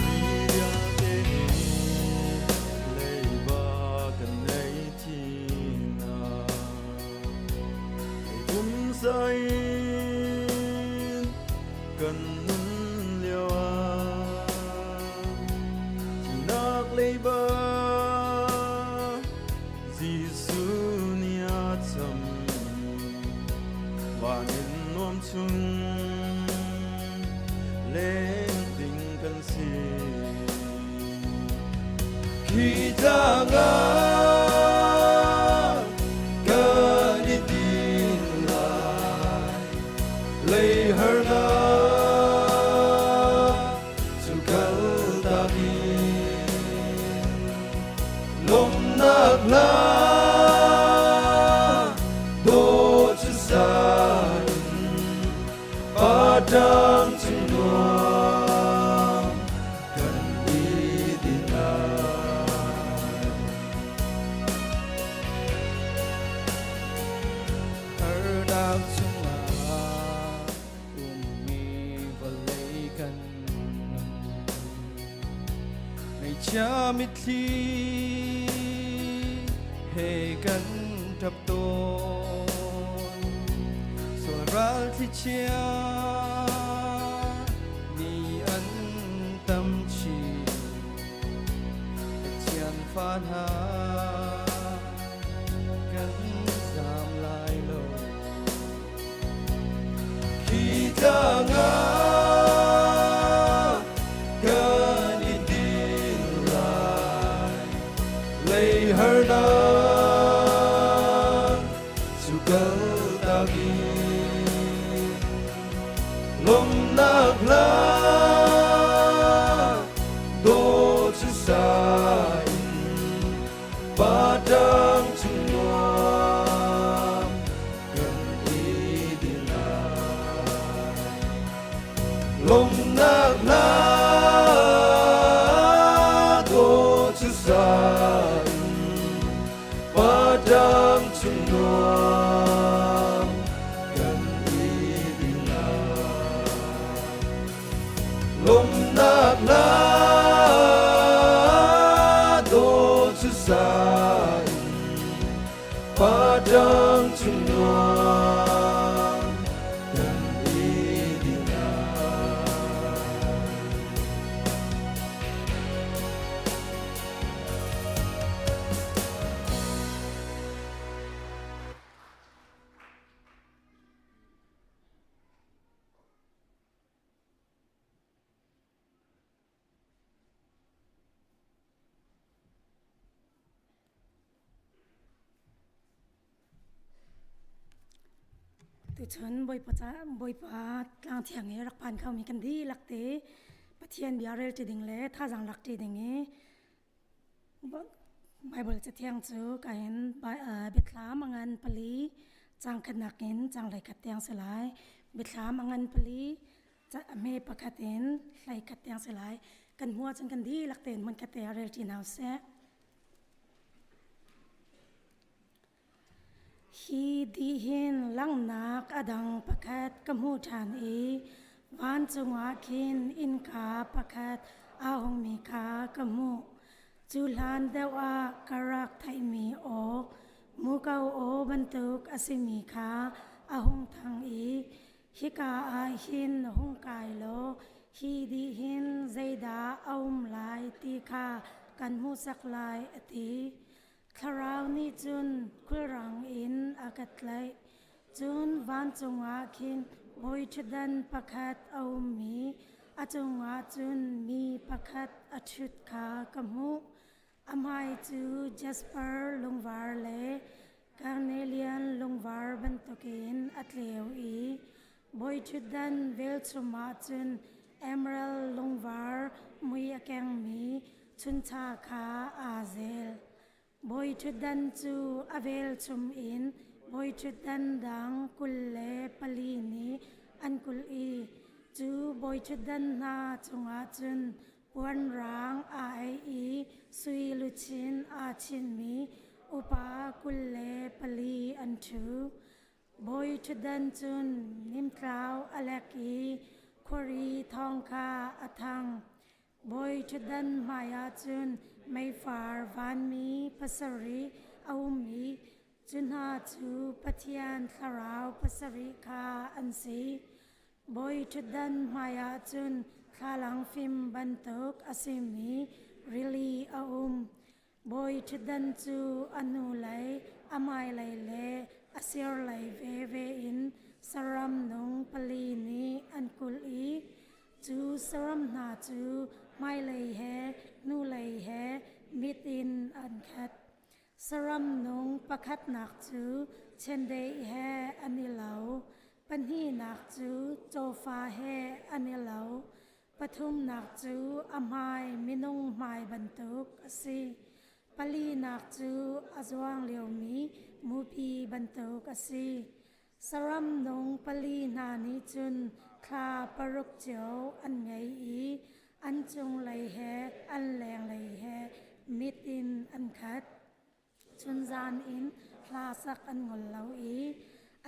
Mi vialte nih leiba kan ngei thina. Pumsa in kan nun lio ah thihnak leiba Jesuh nih a cham. Van in nuam chung leng ding kan si. Khi tlang ah kan i din lai, lei harnak cu kaltak in lawmhnak hla dawt cu sa in Padang cung nuam kan i din lai. Harnak chungah ummi vawlei kan nun. Ngaihchia mitthli he kan ṭap tawn. Sual ral thlichia mi an tam chin. Pathian fa hna kan zaam lai lo. Khi tlang ah kan i din lai, lei harnak cu kaltak in lawmhnak hla dawt cu sa in Padang cung nuam kan i din lai. Lawmhnak hla dawt cu sa in Padang cung nuam kan i din lai. Lawmhnak hla dawt cu sa in Padang cung nuam kan i din lai. Tuchun Bawipa ca Bawipa tlang thiang i rak phan khomi kan dihlak te Pathian bia rel ṭi ding le thazaang lak ṭi ding i Baibal cathiang cu ka in biathlam a ngan pali cang khatnak in cang hlei khat tiang si lai. Biathlam a ngan pali a hme pakhat in hlei khat tiang si lai. Kan hmuh ahcun kan dihlak tein hmunkhat te ah rel ṭi hna usih. Hi dih hin langhnak a dang pakhat ka hmuh ṭhan i vancung ah khin innka pakhat aa hungmi kha ka hmuh. Cu hlan deuh ah ka rak theihmi aw, muko aw. bantuk a simi kha a hung thang i hika ah hin hung kai law hi dih hin zeidah a um lai ti kha kan hmuhsak lai a ti. Thlarau nih cun khulrang in a ka tlaih. Cun vancung ah khin bawiṭhutdan pakhat a um i a cungah cun mi pakhat a ṭhut kha ka hmuh. A hmai cu jasper lungvar le karnelian lungvar bantukin a tleu i bawiṭhutdan velchum ah cun emerald lungvar mui a kengmi chuncha kha aa zel. Bawiṭhutdan cu a velchum in bawiṭhutdan dang 24 nih an kulh i cu bawiṭhutdan hna cungah cun puan raang aa aih i sui luchin aa chinmi upa 24 an ṭhu. Bawiṭhutdan cun nimtlau a lek i khuari thawng kha a thang. Bawi ṭhutdan hmaiah cun meifar vanmi pasarih a um i cu hna cu Pathian thlarau pasarih kha an si. Bawi ṭhutdan hmaiah cun thlalang fim bantuk a simi rili a um. Bawi ṭhutdan cu a hnulei, a hmailei le a sirlei veve in saram nung pali nih an kulh i cu saram hna cu hmailei he hnulei he mit in an khat. Saram nung pakhatnak cu chiandeih he an i lo, pahnihnak cu cawfa he an i lo, Pathumnak cu a hmai minung hmai bantuk a si. Palinak cu a zuang liomi mupi bantuk a si. Saram nung pali hna nih cun thla paruk cio an ngei i an cunglei he an lenglei he mit in an khat. Chunzan in hla sak an ngol lo i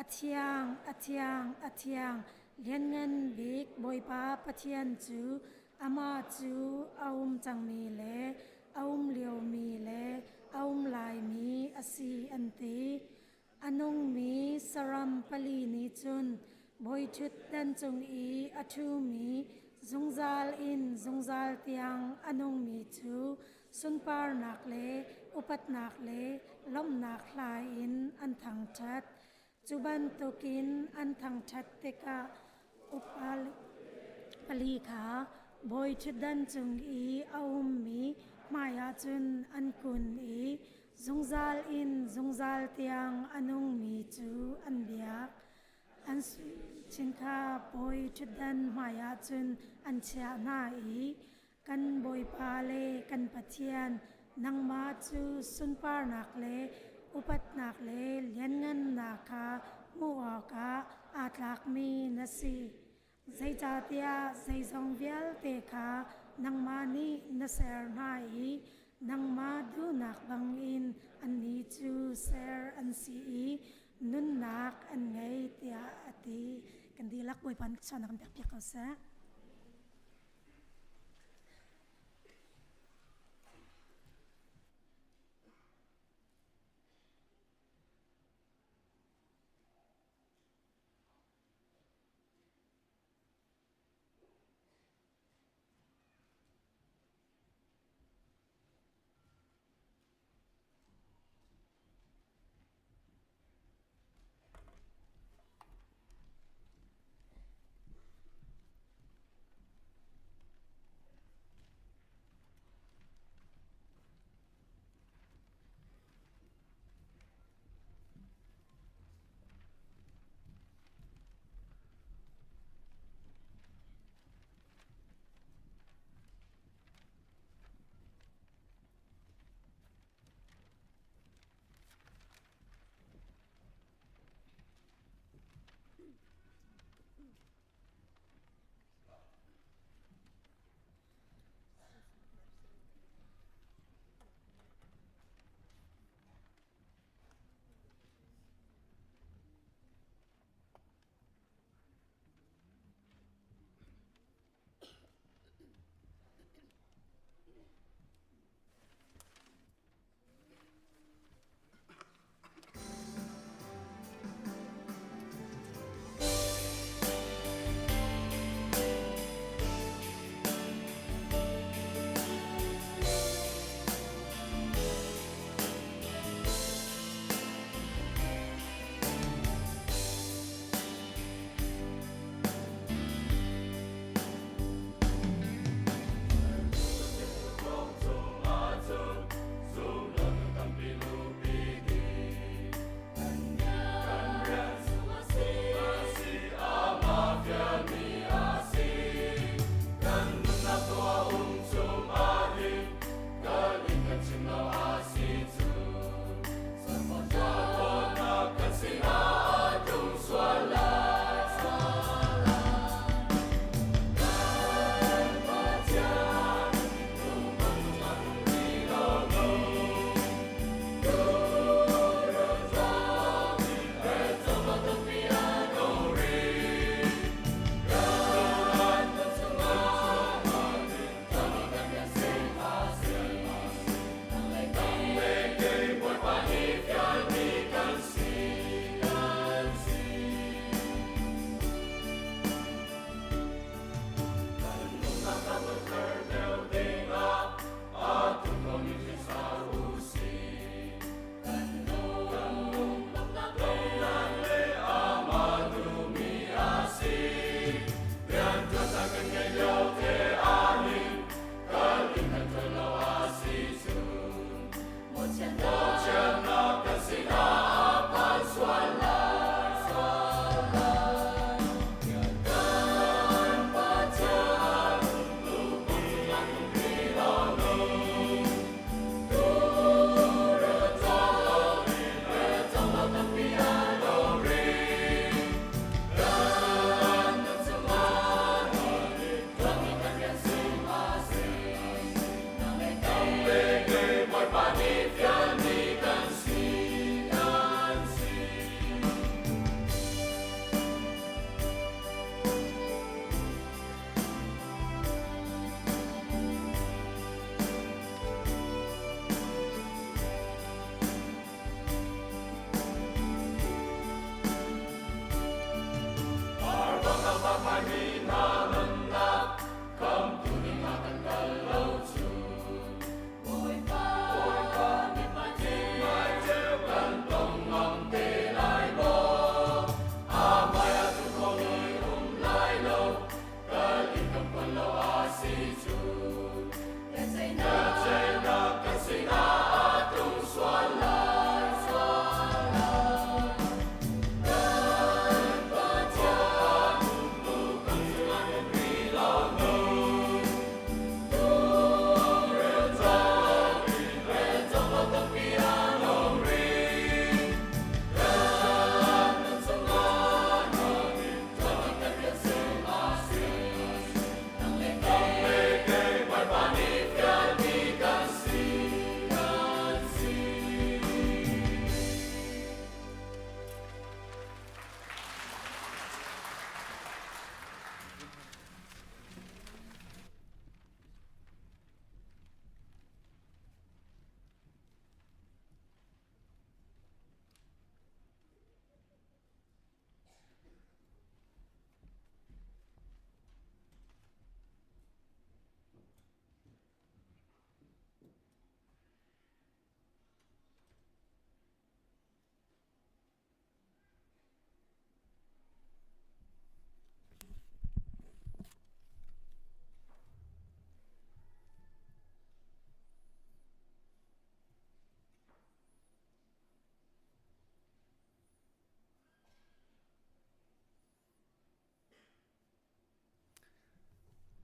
a thiang, a thiang, a thiang, lianngan bik Bawipa Pathian cu amah cu a um cangmi le a um liomi le a um laimi a si an ti. A nungmi saram pali nih cun bawiṭhutdan cung i a ṭhumi zungzal in zungzal tiang a nungmi cu sunparnak le upatnak le lawmhnak hla in an thangṭhat. Cu bantukin an thangṭhat tikah upa pali kha bawiṭhutdan cung i a ummi hmaiah cun an kun i Zungzal in zungzal tiang a nungmi cu an biak. An chin kha bawi ṭhutdan hmaiah cun an chiah hna i kan Bawipa le kan Pathian nangmah cu sunparnak le upatnak le lianngannak kha hmuh awkah aa tlakmi na si. Zeicahtiah zeizong vialte kha nangmah nih na ser hna i nangmah duhnak bangin annih cu ser an si i nunnak an ngei tiah a ti. Kan dihlak Bawipa nih sualnak kan pekpiak ko seh.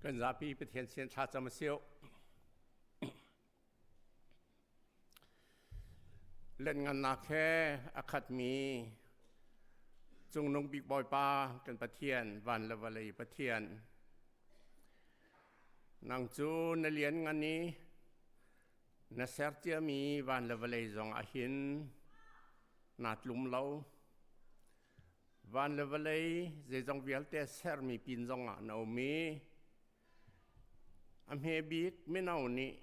Kan zapi Pathian sin thlacam a si. Lengngannak he a khatmi Cungnung Bik Bawipa kan Pathian, van le vawlei Pathian, nang cu na lianngan i na ser ciami van le vawlei zong ah hin naa tlum lo. Van le vawlei zeizong vialte sermi pin zong ah na um i A hme bik mino nih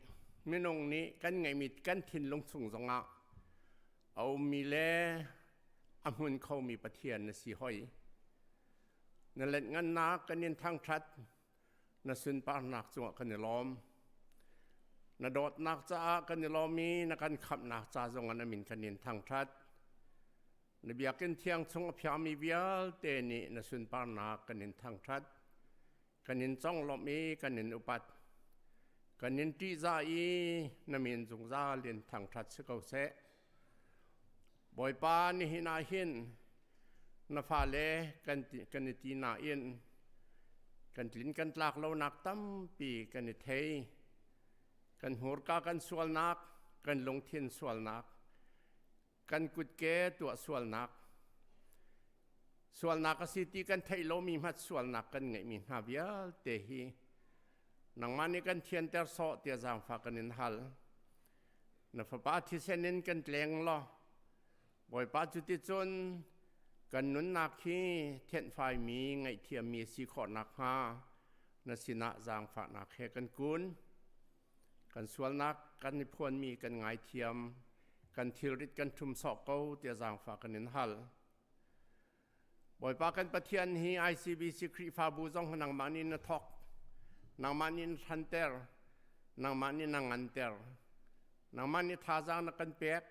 minung nih kan ngeihmi kan thinlung chung zongah a ummi le a hmun khomi Pathian na si hoi. Na lenhngannak kan in thangṭhat, na sunparnak cungah kan i lawm. Na dawtnak caah kan i lawm i na kan khamhnak ca zongah na min kan in thangṭhat. Na biakinn thiang chung a phiami vialte nih na sunparnak kan in thangṭhat. Kan in conglawmh i kan in upat. Kan in ṭihzah i na min zungzal in thangṭhat si ko seh. Bawipa, nihin ah hin na fale kan i ti nain kan tlin kan tlak lonak tampi kan i thei. Kan hmurka kan sualnak, kan lungthin sualnak, kan kutke tuah sualnak sualnak a si ti kan theih lomi hmat sualnak kan ngeihmi hna vialte hi nangmah nih kan thianter sawh tiah zaangfah kan in hal. Na fapa thisen in kan tleng law Bawipa, cuticun kan nunnak hi thianhfaimi ngaihthiammi si khawh nakhnga na sinah zaangfahnak he kan kun. Kan sualnak kan i phuanmi kan ngaithiam, kan thilrit kan ṭhum sawh ko tiah zaangfah kan in hal. Bawipa kan Pathian hi ICBC Khrihfabu zong nangmah nih na thawk, nangmah nih na hranter, nangmah nih na nganter, nangmah nih thazaang na kan pek,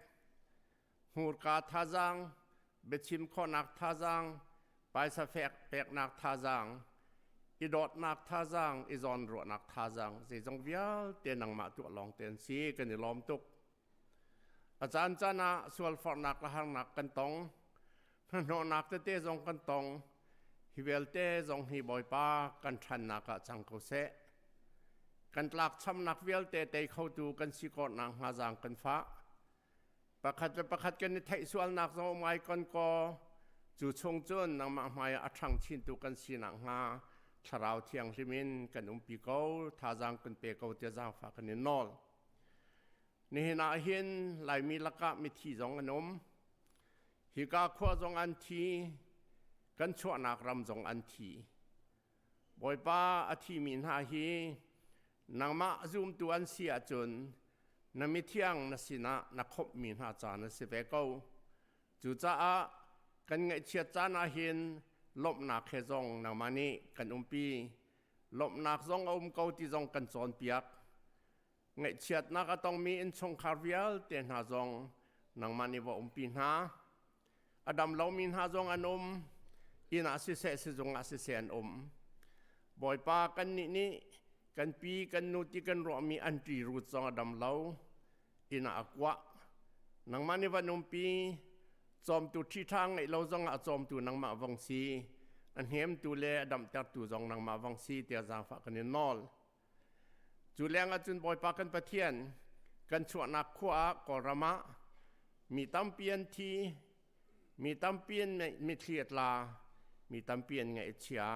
hmurka thazaang, biachim khawhnak thazaang, paisa fek peknak thazaang, i dawtnak thazaang, i zawnruahnak thazaang, zeizong vialte nangmah tuah lawng te an si. Kan i lawm tuk. A caan caan ah sualforhnak le harnak kan tong, hnahnawhnak tete zong kan tong. Hi vialte zong hi Bawipa kan ṭhannak ah cang ko seh. Kan tlakchamnak vialte tei khotu kan si khawh nakhnga zaang kan fah. Pakhat le pakhat kan i theih sualnak zong um ngai kon kaw, cu chung cun nangmah hmai ah a ṭhang chintu kan si nakhnga Thlarau Thianghlim in kan umpi ko, thazaang kan pe ko tiah zaangfah kan in nawl. Nihin ah hin Laimi lakah mithi zong an um. Hika khua zong an thi, kan chuahnak ram zong an thi. Bawipa, a thimi hna hi nangmah zumtu an si ahcun na mithiang na sinah na khawmhmi hna caan a si ve ko. Cucaah kan ngaihchiat caan ah hin lawmhnak he zong nangmah nih kan umpi. Lawmhnak zong a um ko ti zong kan cawnpiak. Ngaihchiatnak a tongmi innchungkhar vialte hna zong nangmah nih va umpi hna. A dam lomi hna zong an um. Inn ah siseh, sizung ah siseh an um. Bawipa, kannih nih kan pi kan nu ti kan ruahmi an ṭi rut zong a dam lo. Inn ah a kuah. Nangmah nih van umpi. Cawmtu ṭhiṭha ngeih lo zong ah a cawmtu nangmah vong si. A hnemtu le a damtertu zong nangmah vong si tiah zaangfah kan in nawl. Cu leng ahcun Bawipa kan Pathian, kan chuahnak khua ah Kawlram ah mi tampi an thi, mi tampi an mitthli a tla, mi tampi an ngaih a chia.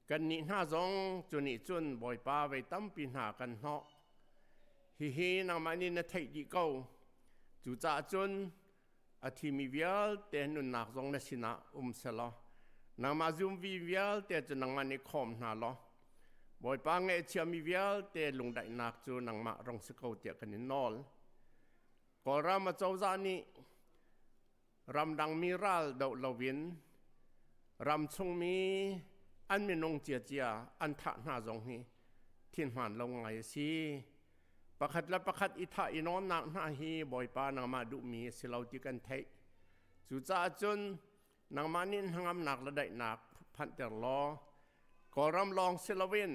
Kannih hna zong cu nih cun Bawipa vei tampi hna kan hnawh. Hihi nangmah nih na theih dih ko. Cucaah cun a thimi vialte nunnak zong na sinah um selaw nangmah zumvi vialte cu nangmah nih khawm hna law Bawipa ngaihchiami vialte lungdaihnak cu nangmah rong si ko tiah kan in nawl. Kawlram acozah nih ramdangmi ral doh loin ram chungmi an minung ciacia an thah hna zong hi thinhmaan lo ngai a si. Pakhat le pakhat i thah i nawnnak hna hi Bawipa nangmah duhmi a si lo ti kan theih. Cucaah cun nangmah nih hnangamnak le daihnak phanhter law Kawlram lawng si loin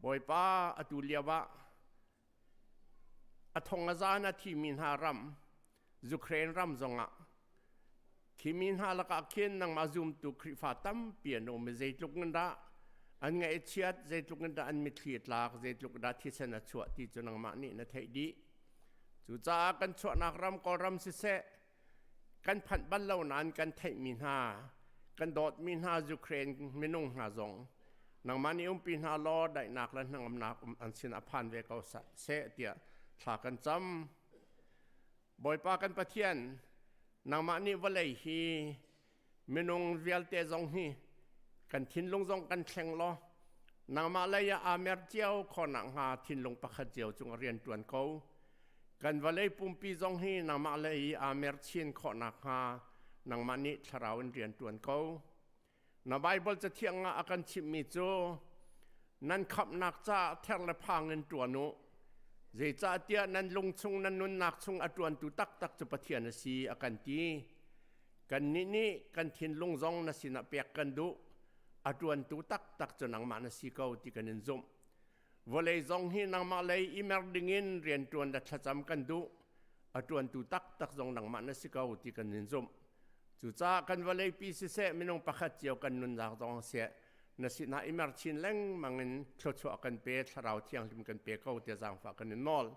Bawipa atu lio ah a thong a zan a thimi hna ram Ukraine ram zongah khimi hna lakah khin nangmah zumtu Khrihfa tampi an um i zeitluk in dah. An ngaihchiat, zeitluk in dah an mitthli a tlak, zeitluk dah thisen a chuah ti cu nangmah nih na theih dih. Cucaah kan chuahnak ram Kawlram siseh, kan phanh bal lo nain kan theihmi hna, kan dawtmi hna Ukraine minung hna zong nangmah nih umpi hna law daihnak le hnangamnak um an sin ah phan ve ko seh tiah thla kan cam. Bawipa kan Pathian, nangmah nih vawlei hi minung vialte zong hi kan thinlung zong kan thleng law nangmah lei ah aa mer cio khawh nakhnga thinlung pakhat cio cung rian ṭuan ko. Kan vawlei pumpi zong hi nangmah lei i aa mer chin khawh nakhnga nangmah nih thlarau in rian ṭuan ko. Na Baibal cathiang ah a kan chimhmi cu nan khamhnak caah ther le phang in ṭuan u. Zeicahtiah nan lung chung nan nunnak chung a ṭuantu taktak cu Pathian a si a kan ti. Kannih nih kan thinlung zong na sinah pek kan duh. A ṭuantu taktak cu nangmah na si ko ti kan in zumh. Vawlei zong hi nangmah lei i mer dingin rianṭuan le thlacam kan duh. A ṭuantu taktak zong nangmah na si ko ti kan in zumh. Cucaah kan vawleipi siseh minung pakhat cio kan nunnak zong seh na sinah i mer chin lengmang in thluachuah kan pe, thlarau thianghlim kan pe ko tiah zaangfah kan in nawl.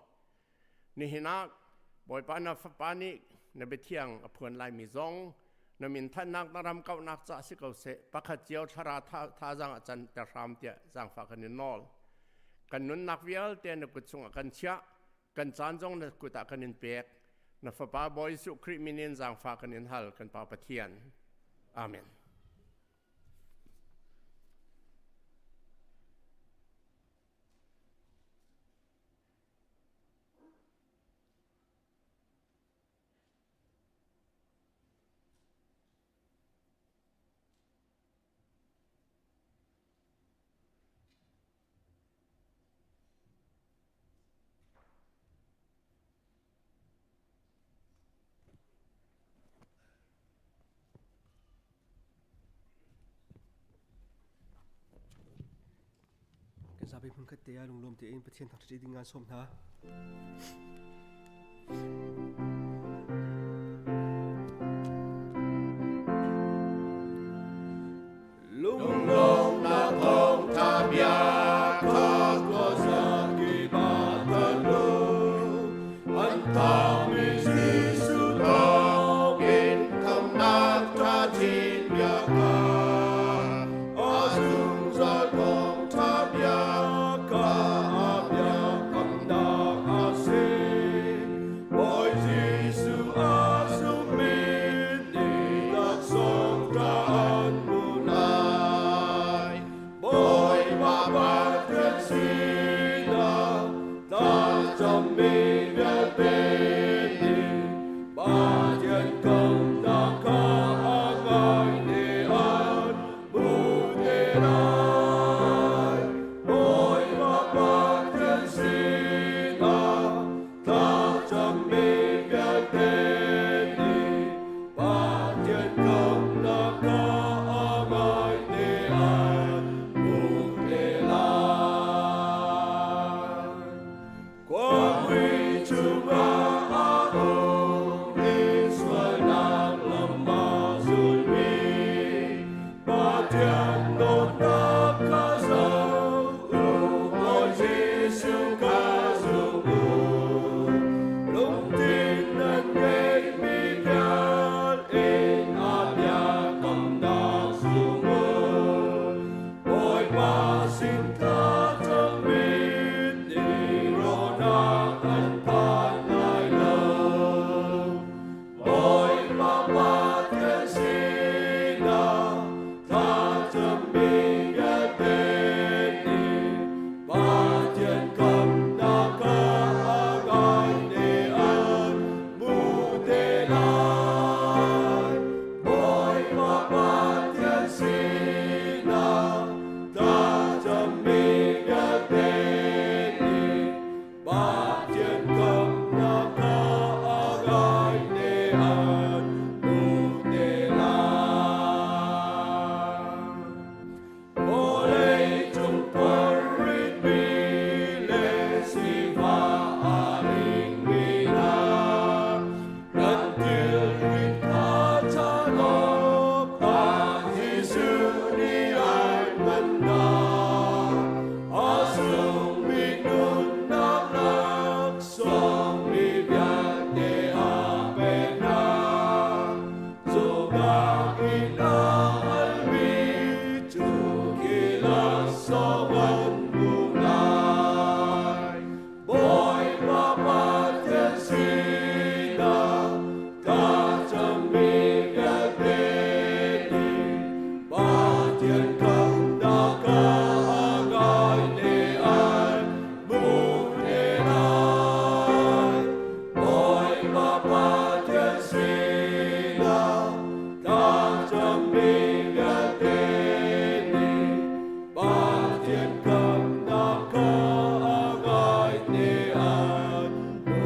Nihin ah Bawipa na fapa nih na biathiang a phuan laimi zong na min thannak na ram kauhnak ca si ko seh pakhat cio thlara thazaang a can ter hram tiah zaangfah kan in nawl. Kan nunnak vialte na kut chungah kan chiah, kan caan zong na kut ah kan in pek. Na fapa Bawi Jesuh Khrih min in zaangfah kan in hal kan Pa Pathian. Amen. Kan zapi hmunkhat te ah lunglawm tein Pathian thangṭhat ding ngan sawm hna. Lunglawmnak thawngṭha bia kha khuazakip ah thanh u. An thangmi Jesuh thawngin khamhnak ṭha chin bia kha. A zungzal thawngṭha bia kha a biakamnak a si. Bawi Jesuh a zummi nih laksawng ṭha an hmu lai. Bawipa Pathian sinah thlacammi vialte nih Pathian khamhnak kha a ngai te an hmu te lai. Bawipa Pathian sinah thlacammi vialte nih Pathian khamhnak kha a ngai te an hmu te lai. Khuamui chungah a um i sualnak Dihlak thlacammi vialte nih Pathian khamhnak kha a ngai te an hmu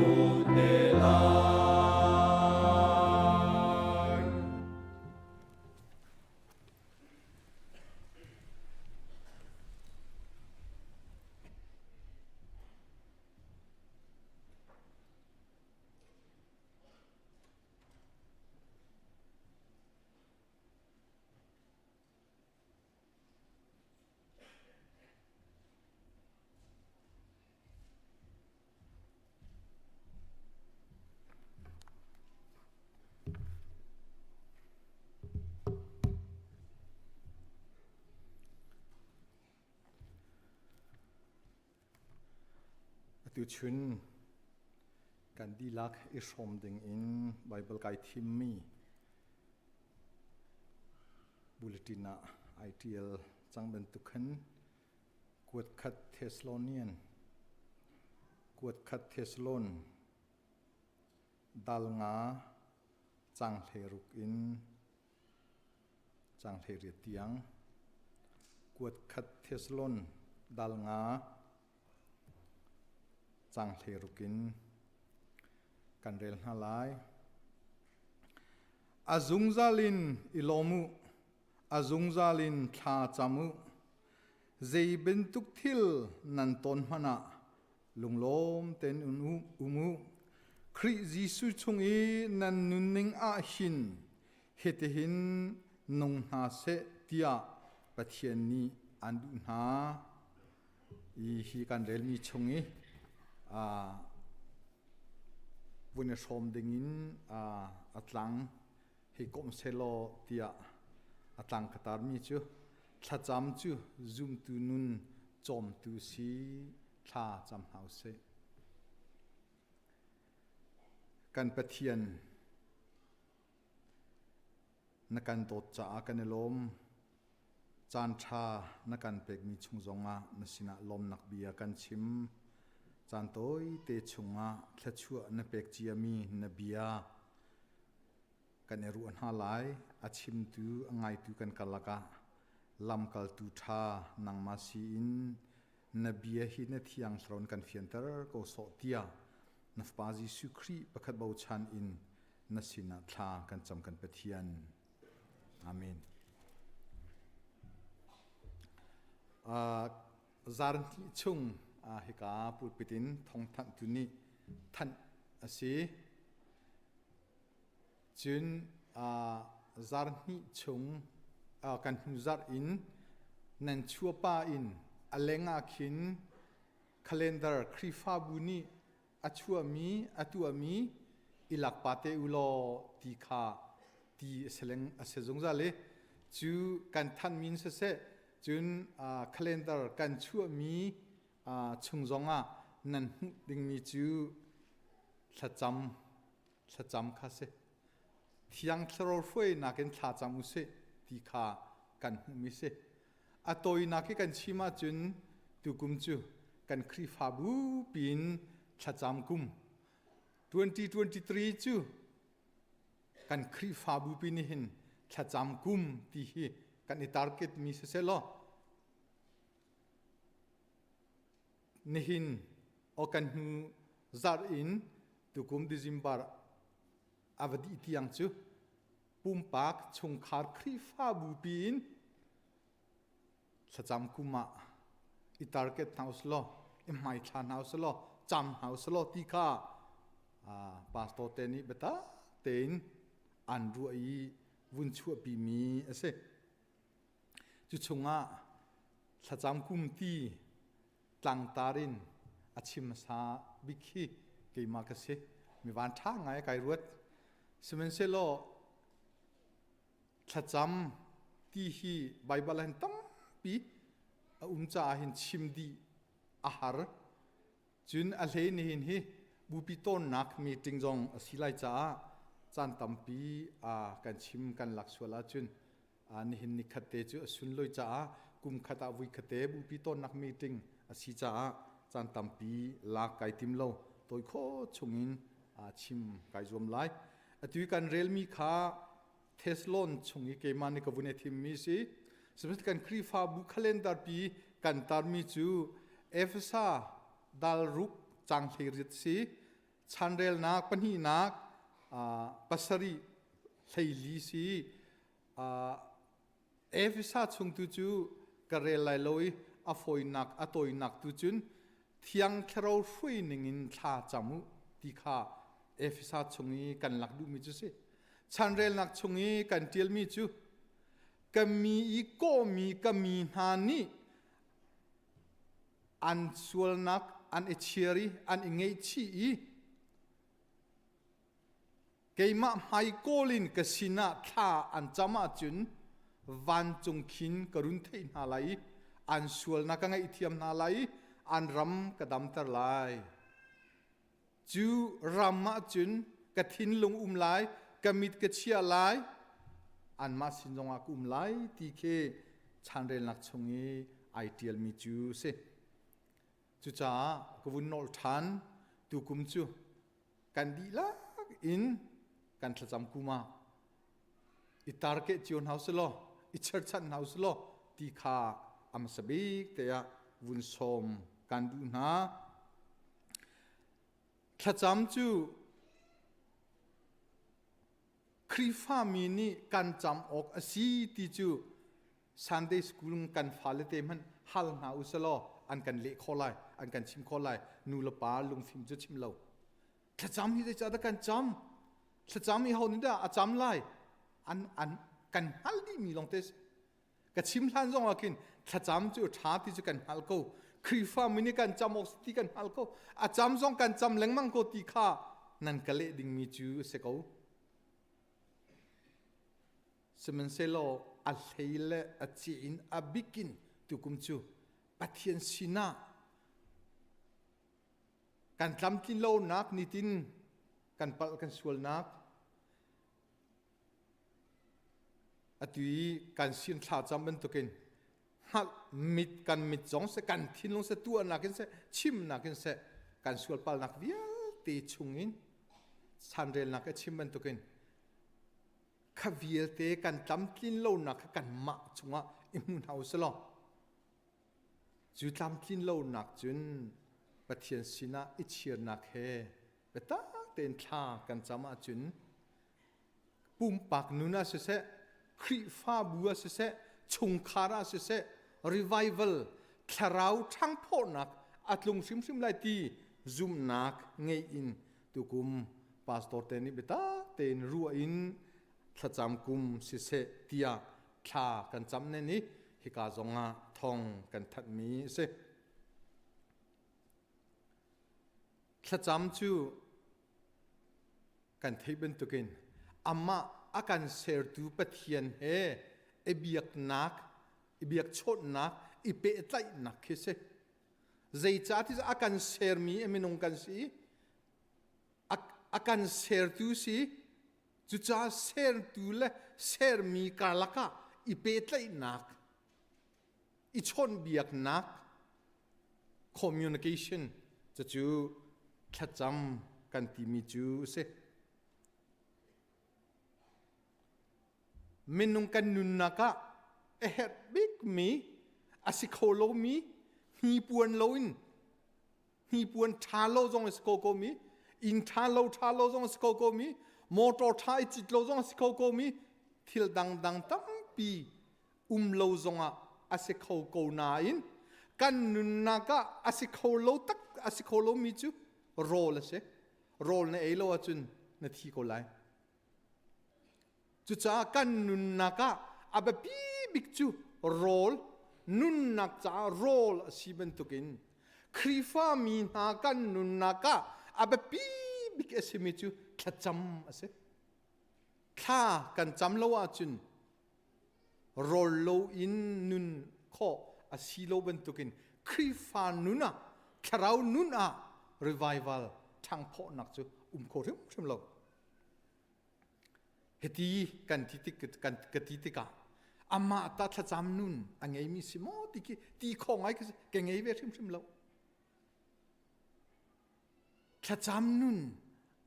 te lai. Atu chun kan dihlak i hrawm ding in Baibal kai thimmi bulletin ah ai ṭial cang bantuk khan kuat khat Thessalonian kuat khat Thessalon dal nga cang 16 in Caang 18 tiang kuat khat Thessalon dal nga caang 16 in kan rel hna lai. A zungzal in i lawm u, a zungzal in thla cam u. Zei bantuk thil nan ton hmanh ah lunglawm tein um u. Khrih Jesuh chung i nan nunning ah hin hitihin nung hna seh tiah Pathian nih an duh hna. I hi kan relmi chung i vun i hrawm dingin a tlang hi komh selaw tiah a tlang ka tarmi cu thlacam cu zumtu nun cawmtu si thla cam hna usih. Kan Pathian na kan dawt caah kan i lawm. Caan ṭha na kan pekmi chung zongah na sinah lawmnak bia kan chim. Caan tawite chungah thluachuah na pek ciami na bia kan i ruah hna lai. A chimtu, a ngaitu kan karlak ah lamkaltu ṭha nangmah si in na bia hi na thiang thlarau in kan fianter ko sawh tiah na Fapa Jesuh Khrih pakhat bochan in na sinah thla kan cam kan Pathian. Amen. Uh, zarhnih chung uh, hika pulpit in thawngthanh tu nih thanh a si. Cun uh, zarhnih chung uh, kan hnu zarh in nan chuapa in a leng ah khin calendar Khrihfabu nih a chuahmi a tuahmi i lak pa te u law ti kha ti a si leng a si zungzal i cu kan thanmi in siseh cun calendar kan chuahmi chung zongah nan hmuh dingmi cu thlacam thlacam kha si thiang thlarau hruainak in thlacam u sih ti kha kan hmuhmi si A tawinak i kan chim ahcun tukum cu kan Khrihfabu piin thlacam kum 2023 cu kan Khrihfabu pi nih hin thlacam kum ti hi kan i target mi siseh law nihin o kan hnu zarh in tukum December a va dih tiang cu pumpak chungkhar Khrihfabu piin thlacam kum ah i target hna usih i hmaithla hna usih law cam hna usih law ti kha pastor te nih biatak tein an ruah i vun chuahpi mi a si. Cu chungah thlacam kum ti tlangtar in a chim hmasa bik hi keimah ka si. Mi van ṭha ngai kai ruat. Sihmanhsehlaw thlacam ti hi Baibal ah hin tampi a um caah hin chim dih a har. Cun a hlei nihin hi bupi tawnnak meeting zong a si lai caah caan tampi kan chim kan lak sual ahcun nihin ni khat te cu a sunlawi caah kum khat ah vui khat te bupi tawnnak meeting a si caah caan tampi lak kai tim lo. Tawi kho chungin chim kai zuam lai. Atu kan relmi kha Thessalon chung i keimah nih ka vun i thimmi si. Sihmanhsehlaw kan Khrihfabu calendar pi kan tarmi cu Efesa dal ruk cang 18 si. Chanrelnak pahnihnak pasarih 14 si. Efesa chung tu cu ka rel lai lo i a fawinak a tawinak tu cun Thiang Thlarau hruai ningin thla cam u ti kha Efesa chung i kan lak duhmi cu si. Chanrelnak chung i kan ṭialmi cu ka mi i kawhmi ka mi hna nih an sualnak an i chir i an i ngaihchih i Keimah hmai kawl in ka sinah thla an cam ahcun vancung khin ka run theih hna lai i an sualnak ka ngaihthiam hna lai i an ram ka damter lai. Cu ram ah cun ka thinlung um lai, ka mit ka chia lai, anmah sin zongah ka um lai ti khi chanrelnak chung i ai ṭialmi cu a si. Cucaah ka vun nolh ṭhan tukum cu kan dihlak in kan thlacam kum ah i tarkeh cio hna usih i cherchanh hna usih law ti kha a hmasa bik te ah vun sawm kan duh hna. Thlacam cu Khrihfami nih kan cam awk a si ti cu Sunday school kan fale te hmanh hal hna u selaw an kan leh khawh lai, an kan chim khawh lai. Nu le pa lungfim cu chim lo. Thlacam hi zeicah dah kan cam? Thlacam i ho nih dah a cam lai? An an kan hngal dihmi lawng te si. Ka chim hlan zong ah khin thlacam cu ṭha ti cu kan hngal ko. Khrihfa mi nih kan cam awk ti kan hngal ko. A cam zong kan cam lengmang ko ti kha nan ka leh dingmi cu a si ko. Sihmanhsehlaw a hlei le a ci in a bik in tukum cu Pathian sinah kan tlamtlin lonak nitin kan palh kan sualnak atu i kan sin thla cam bantukin hngalh mit kan mit zong seh kan thinlung seh tuahnak in seh chimnak in seh kan sualpalnak vialte chungin chanrelnak a chim bantukin kha vialte kan tlamtlin lonak kha kanmah chungah i hmu hna u sih law cu tlamtlin lonak cun Pathian sinah i chirnak he biatak tein thla kan cam ahcun pumpak nun ah siseh Khrihfabu ah siseh chungkhar ah siseh revival thlarau ṭhangphawhnak a tlung hrimhrim lai ti zumhnak ngei in tukum pastor te nih biatak tein ruah in thlacam kum siseh tiah thla kan cam nen i hika zongah thong kan thanhmi a si. Thlacam cu kan theih bantukin amah a kan sertu Pathian he i biaknak, i biakchawnhnak, i pehtlaihnak khi si. Zeicahtiah a kan sermi minung kan si a, a kan sertu si cucaah sertu le sermi karlak ah i pehtlaihnak i chawnhbiaknak communication cucu thlacam kan timi cu a si. Minung kan nunnak ah a herh bikmi a si kho lomi hnipuan loin hnipuan ṭha lo zong a si ko komi inn ṭha lo ṭha lo zong a si ko komi motor ṭha i cit lo zong a si kho komi thil dangdang tampi um lo zongah a si kho ko nain kan nunnak ah a si kho lo tak a si kho lomi cu rawl a si rawl na ei lo ahcun na thi ko lai Cucaah kan nunnak ah a biapi bik cu rawl, nunnak caah rawl a si bantukin Khrihfa mi hna kan nunnak ah a biapi bik a simi cu thlacam a si. Thla kan cam lo ahcun rawl lo in nun khawh a si lo bantukin Khrihfa nun ah thlarau nun ah revival ṭhangphawhnak cu um kho hrimhrim lo. Hiti kan ti tik kan ka ti tikah amah ta thlacam nun a ngeimi si maw ti khi ti kho ngai ka si ka ngei ve hrimhrim lo. Thlacam nun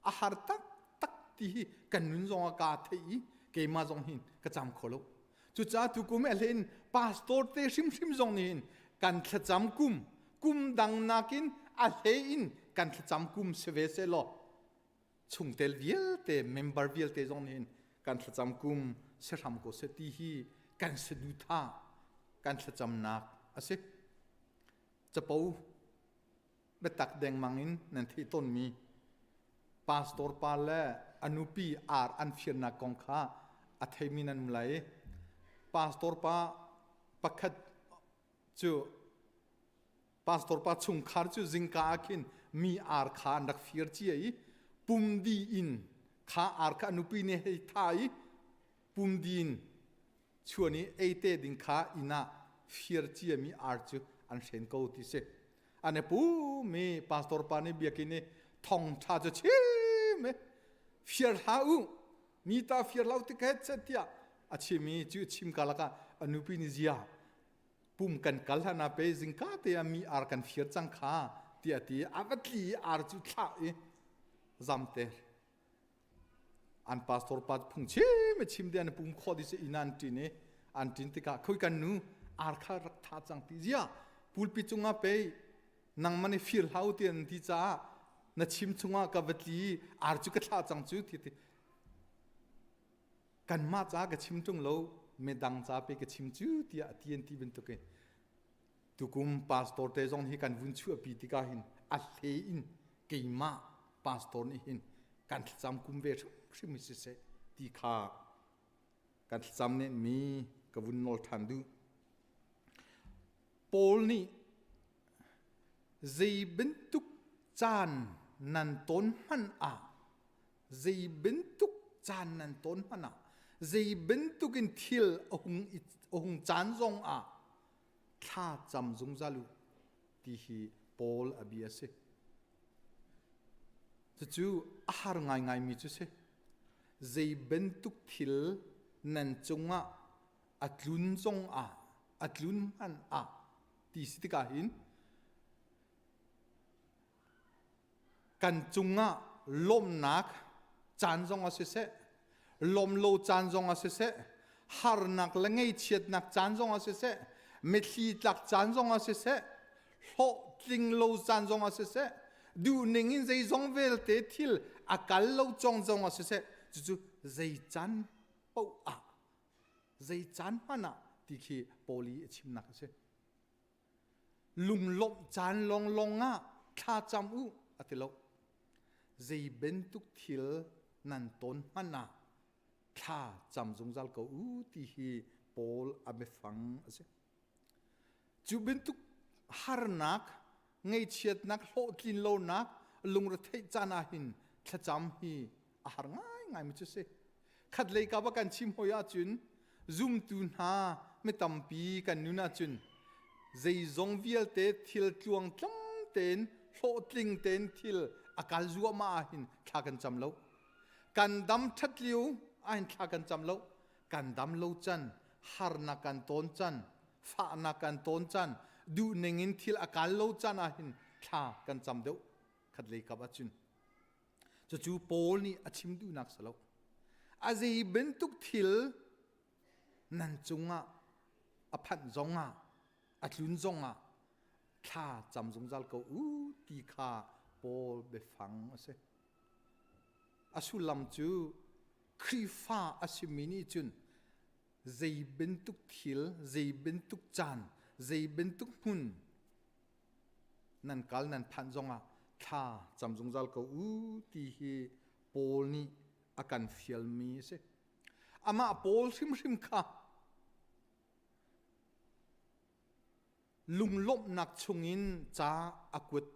a har tak tak. ti hi kan nun zong ah kaa theih i keimah zong hin ka cam kho lo. Cucaah tukum a hlein pastor te hrimhrim zong nih hin kan thlacam kum kum dang nakin a hlei in kan thlacam kum si ve seh law chungtel vialte member vialte zong nih hin kan thlacam kum si hram ko seh ti hi kan saduhthah kan thlacamnak a si. Capo biatak dengmang in nan theih tawnmi pastor pa le a nupi ar an firnak kong kha a theimi nan um lai. Pastor pa pakhat cu pastor pa chungkhar cu zingka ah khin mi ar kha an rak fir cia i pumdi in kha ar kha a nupi nih hei tha i pumdi in chuan i ei te ding kha inn ah fir ciami ar cu an hren ko ti si. An i pum i pastor pa nih biakinn i thawngṭha cu chim i fir hlah u mi ta fir lo ti ka het tiah a chim i cu chim karlak ah a nupi nih zia pum kan kal hlan ah pe zingka te ah mi ar kan fir cang kha tiah ti a va tli i ar cu thlah i zamter an pastor pa phung chim chim de an pum kho di se inn an tin i an tin tikah khoi kan nu ar kha rak tha cang ti zia pulpi cungah pe nangman i fir hlau ti an ti caah na chim chungah ka va tli ar cu ka thlah cang cu ti ti kanmah ca ka chim ṭung lo midang ca pe ka chim cu tiah ti an ti bantukin tukum pastor te zong hi kan vun chuahpi tikah hin a hle in keimah pastor nih hin kan thlacam kum ve hrimhrim hi siseh ti kha kan thlacam nen mi ka vun nawl ṭhan duh. Paul nih zei bantuk caan nan ton hmanh ah zei bantuk caan nan ton hmanh ah zei bantuk in thil a hung a hung caan zong ah thla cam zungzal u ti hi Paul a bia a si. Cucu a har ngaingaimi cu si. Zei bantuk thil nan cungah a tlun zong ah a tlun hmanh ah ti si tikah hin kan cungah lawmhnak caan zong ah siseh lawmlo caan zong ah siseh harnak le ngaihchiatnak caan zong ah siseh mitthli tlak caan zong ah siseh hlawhtling lo caan zong ah siseh duhning in zeizong vialte thil a kal lo cong zong ah siseh cucu zei caan paoh ah zei caan hmanh ah ti khi Paul i a chimnak a si. Lunglawmh caan lawnglawng ah thla cam u a ti lo. Zei bantuk thil nan ton hmanh ah thla cam zungzal ko u ti hi Paul a biafang a si. Cu bantuk harnak, ngaihchiatnak, hlawhtlin lonak, lungretheih caan ah hin thlacam hi a har ngaingai mi cu si. Khatlei ka va kan chim hoi ahcun zumtu hna mi tampi kan nun ahcun zeizong vialte thil tluangtlam tein hlawhtling tein thil a kal zuahmah ahhin thla kan cam lo. Kan dam ṭhat lio ahhin thla kan cam lo. Kan dam lo can, harnak kan tawn can, fahnak kan tawn can, duhning in thil a kal lo can ahhin thla kan cam deuh khatlei kap ahcun. Cucu Paul nih a chim duhnak si lo. A zei bantuk thil nan cungah a phanh zongah, a tlun zongah thla cam zungzal ko u ti kha Paul biafang a si. A sullam cu Khrihfa a simi nih cun zei bantuk thil, zei bantuk caan, zei bantuk hmun nan kal nan phanh zongah thla cam zungzal ko u ti hi Paul nih a kan fialmi a si. Amah Paul hrimhrim kha lunglawmhnak chungin ca a kuat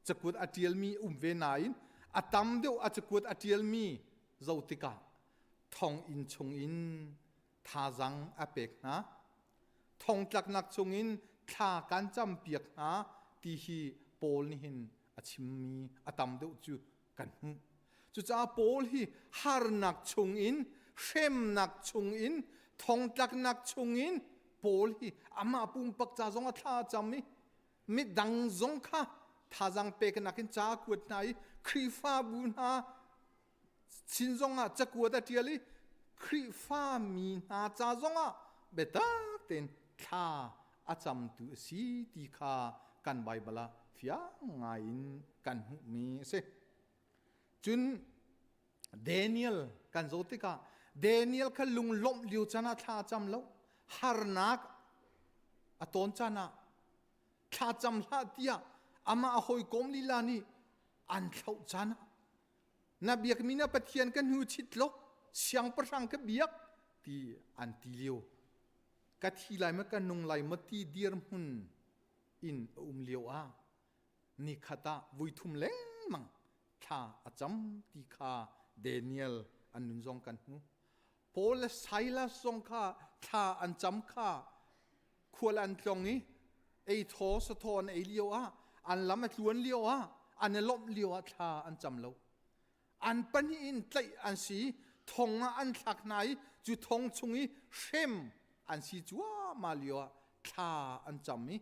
cakuat a ṭialmi um ve nain a tam deuh a cakuat a ṭialmi zoh tikah thonginn chungin thazaang a pek hna. Thongtlaknak chungin thla kan campiak hna ti hi Paul nih hin a chimmi a tam deuh cu kan hmuh. Cucaah Paul hi harnak chungin, hremnak chungin, thongtlaknak chungin Paul hi amah pumpak ca zong a thla a cam i midang zong kha thazaang peknak in ca a kuat hna i Khrihfabu hna. Sin zongah cakuat a ṭial i Khrihfa mi hna ca zongah biatak tein thla a camtu a si ti kha kan Baibal ah fiang ngaiin kan hmuhmi a si. Cun Daniel kan zoh tikah Daniel kha lunglawmh lio caan ah thla a cam lo. Harnak a tawn caan ah thla cam hlah tiah amah a hawikom lila nih an thlauh caan ah na biakmi na Pathian ka hnu chit lo siangpahrang ka biak ti an ti lio ka thi lai ma ka nung lai ma ti dirhmun in a um lio ah nikhat ah vuithum lengmang thla a cam ti kha Daniel an nun zong kan hmu Paul le Silas zong kha thla an cam kha khual an tlong i ei thaw sathaw an ei lio ah an lam a tluan lio ah an i lawmh lio ah thla an cam lo an pahnih in tlaih an si thong ah an thlak hna i cu thong chung i hrem an si cuahmah lio ah thla an cam i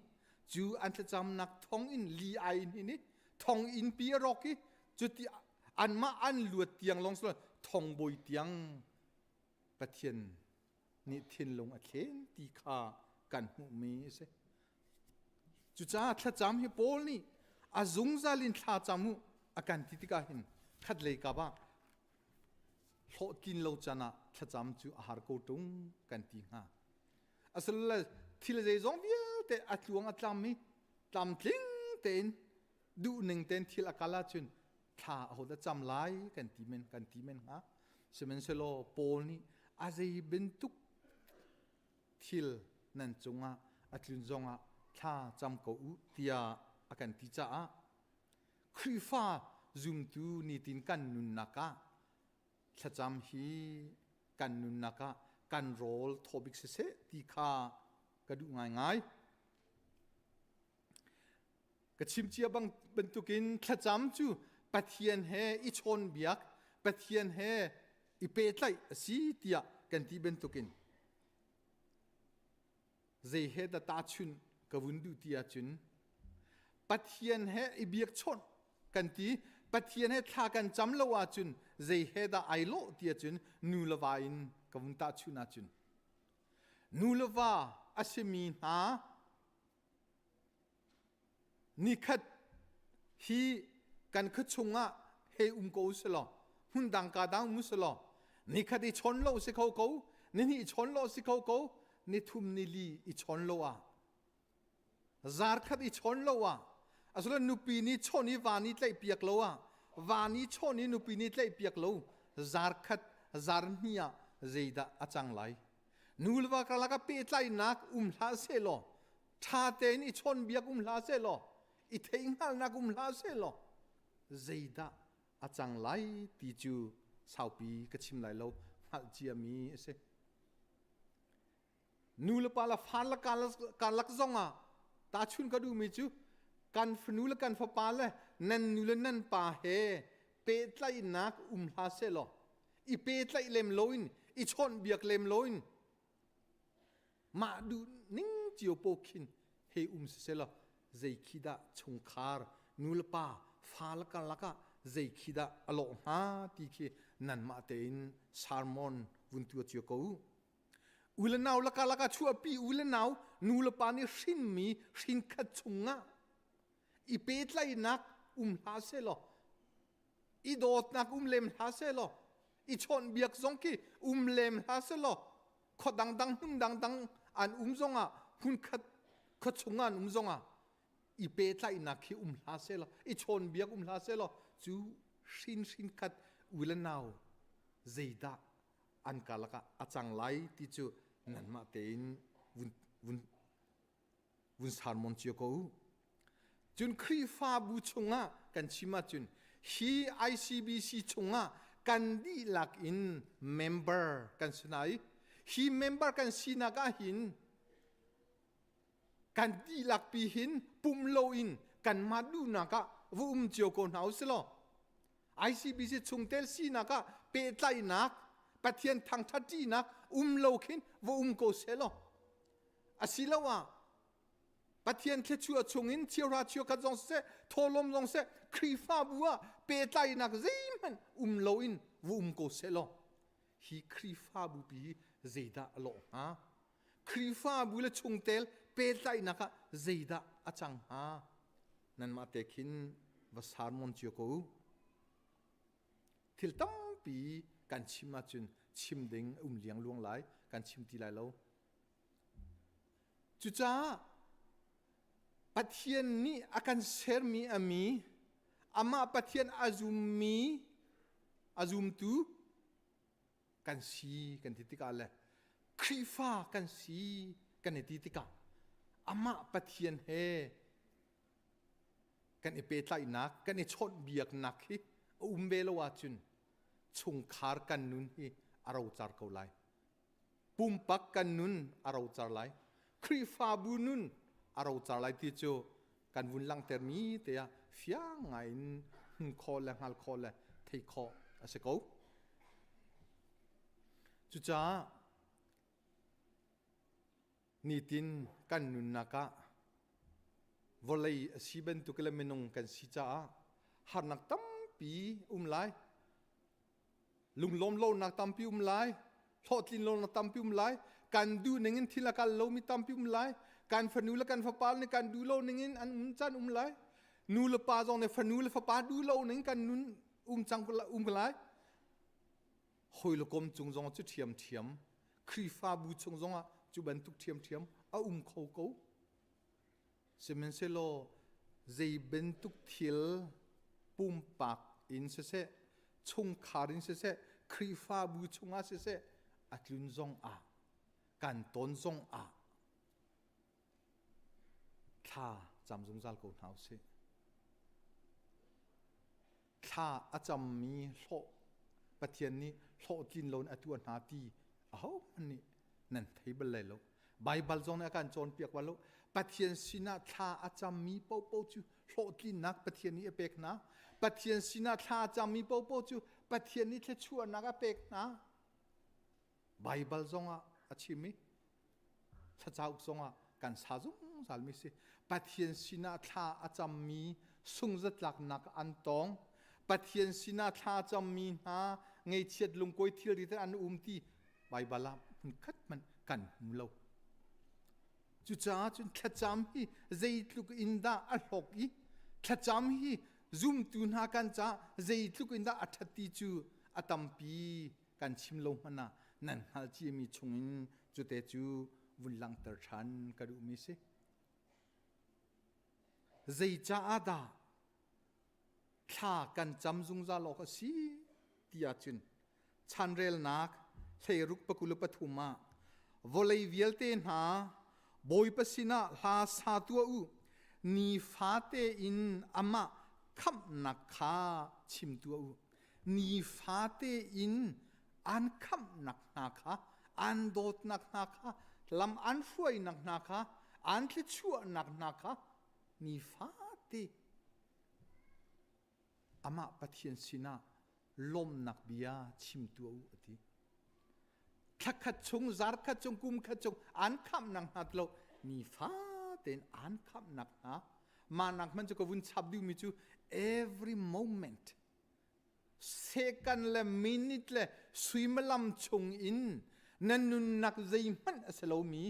cu an thlacamnak thong in li ai hin i thong inn pi a rawk i cuti anmah an luat tiang lawng si thongbawi tiang Pathian nih thinlung a thlen ti kha kan hmuhmi a si. Cucaah thlacam hi Paul nih a zungzal in thlacam u a kan ti tikah hin khatlei kap ah hlawhtlin lo can ah thlacam cu a har ko ṭung kan ti hnga. Asilole thil zeizong vialte a tluang a tlam i tlamtling tein duhning tein thil a kal ahcun thla ahodah cam lai kan ti men kan ti men hnga. Sihmanhsehlaw Paul nih a zei bantuk thil nan cungah a tlun zongah thla cam ko u tiah a kan ti caah Khrihfa zumtu nitin kan nunnak ah thlacam hi kan nunnak ah kan rawl thawbik siseh ti kha ka duh ngaingai. Ka chim cia bang bantukin thlacam cu Pathian he i chawnbiak, Pathian he i pehtlaih a si tiah kan ti bantukin zei he dah tahchunh ka vun duh ti ahcun Pathian he i biakchawnh kan ti Pathian he thla kan cam lo ahcun zei he dah ai lawh ti ahcun nu le va in ka vun tahchunh ahcun nu le va a simi hna Nikhat hi kan khuachung ah hei um ko usih hmun dang ka dang um usih law nikhat i chawn lo si kho ko nihnih i chawn lo si kho ko nithum nili i chawn lo ah zarkhat i chawn lo ah asilo nupi nih chawn i van i tlaih piak lo ah van i chawn i nupi nih tlaih piak lo zarkhat zarhnih ah zeidah a cang lai nu le va karlak ah pehtlaihnak um hlah sehlaw ṭha tein i chawnbiak um hlah sehlaw i theihhngalhnak um hlah sehlaw zeidah a cang lai ti cu saupi ka chim lai lo hngalh ciami a si nu le pa le fa le karlak zongah tahchun ka duhmi cu kan fanu le kan fapa le nan nu le nan pa he pehtlaihnak um hlah sehlaw i pehtlaih lem loin i chawnhbiak lem loin mah duh ning cio po khin hei um siselaw zei khi dah chungkhar nu le pa fa le karlak ah zei khi dah a lawh hnga ti khi nanmah tein sermon vun tua cio ko u. U le nau le karlak ah chuahpi u le nau nu le pa nih hrinmi hrinkhat chungah i pehtlaihnak um hlah sehlaw i dawtnak um lem hlah sehlaw i chawnhbiak zong khi um lem hlah sehlaw khua dangdang hmun dangdang an um zongah hmunkhat khua chungah an um zongah i pehtlaihnak khi um hlah sehlaw i chawnbiak um hlah sehlaw cu hrin hrin khat u le nau zeidah an karlak ah a cang lai ti cu nanmah tein vun vun vun sermon cio ko u. Cun Khrihfabu chungah kan chim ahcun hi ICBC chungah kan dihlak in member kan si hna i hi member kan sinak ah hin kan dihlak pi hin pum loin kanmah duhnak ah va um cio ko hna u silaw ICBC chungtel sinak ah pehtlaihnak Pathian thangṭhatṭinak um lo khin va um ko selaw asiloah Pathian thluachuah chungin cheuhra cheukhat zong siseh thawhlawm zong siseh Khrihfabu ah pehtlaihnak zeihmanh um loin va um ko seh law hi Khrihfabu pi hi zeidah a lawh hnga? Khrihfabu le chungtel pehtlaihnak ah zeidah a cang hnga? Nanmah te khin va sermon cio ko u. Thil tampi kan chim ahcun chim ding a um liangluang lai, kan chim ti lai lo. Cucaah Pathian nih a kan sermi a mi, amah Pathian a zummi, a zumtu kan si kan ti tikah le Khrihfa kan si kan i ti tikah amah Pathian he kan i pehtlaihnak, kan i chawnhbiaknak hi a um ve lo ahcun chungkhar kan nun hi a rocar ko lai. Pumpak kan nun a rocar lai. Khrihfabu nun a rocar lai ti cu kan vun langhtermi te ah fiang ngai in hmu khawh le hngal khawh le thei khawh a si ko. Cucaah nitin kan nunnak ah vawlei a si bantuk le minung kan si caah harnak tampi um lai. Lunglawm lonak tampi um lai, hlawhtlin lonak tampi um lai, kan duh ning in thil a kal lomi tampi um lai, kan fanu le kan fapa nih kan duh lo ning in an um caan um lai, nu le pa zong nih fanu le fapa duh lo ning kan nun um cang um lai. Hawi le kom cung zong cu ṭhiamṭhiam, Khrihfabu chung zongah cu bantuk ṭhiamṭhiam a um kho ko. Sihmanhsehlaw zei bantuk thil pumpak in siseh, chungkhar in siseh, Khrihfabu chungah siseh, a tlun zong ah, kan ton zong ah thla cam zungzal ko hna usih. Thla a cammi hlawh Pathian nih hlawhtlin loin a tuah hna ti ahohmanh nih nan thei bal lai lo. Baibal zong nih a kan cawnpiak bal lo. Pathian sinah thla a cammi paohpaoh cu hlawhtlinnak Pathian nih a pek hna. Pathian sinah thla a cammi paohpaoh cu Pathian nih thluachuahnak a pek hna. Baibal zongah a chim i thlacauk zongah kan sa zungzalmi si. Pathian sinah thla a cammi sungzatlaknak an tong. Pathian sinah thla a cammi hna ngeichiat lungkawi thilri te an um ti Baibal ah hmunkhat hmanh kan hmu lo. Cucaah cun thlacam hi zeitluk in dah a hlawk i thlacam hi zumtu hna kan caah zeitluk in dah a ṭhat ti cu a tampi kan chim lo hmanh ah nan hngalh ciami chungin cute cu vun langhter ṭhan ka duhmi si. Zei caah dah thla kan cam zungzal awk a si ti ahcun chanrelnak hleiruk pakul pathum ah vawlei vialte hna Bawipa sinah hla sa tuah u nifate in amah khamhnak kha chim tuah u nifate in an khamhnak hna kha an dawtnak hna kha lam an hruainak hna kha an thluachuahnak hna kha nifate amah Pathian sinah lawmnak bia chim tuah u a ti. Thlakhat chung, zarkhat chung, kumkhat chung an khamhnak hna lo nifa tein an khamhnak hna mah nak hmanh cu ka vun chap duhmi cu every moment second le minute le suimilam chung in na nunnak zeihmanh a si lomi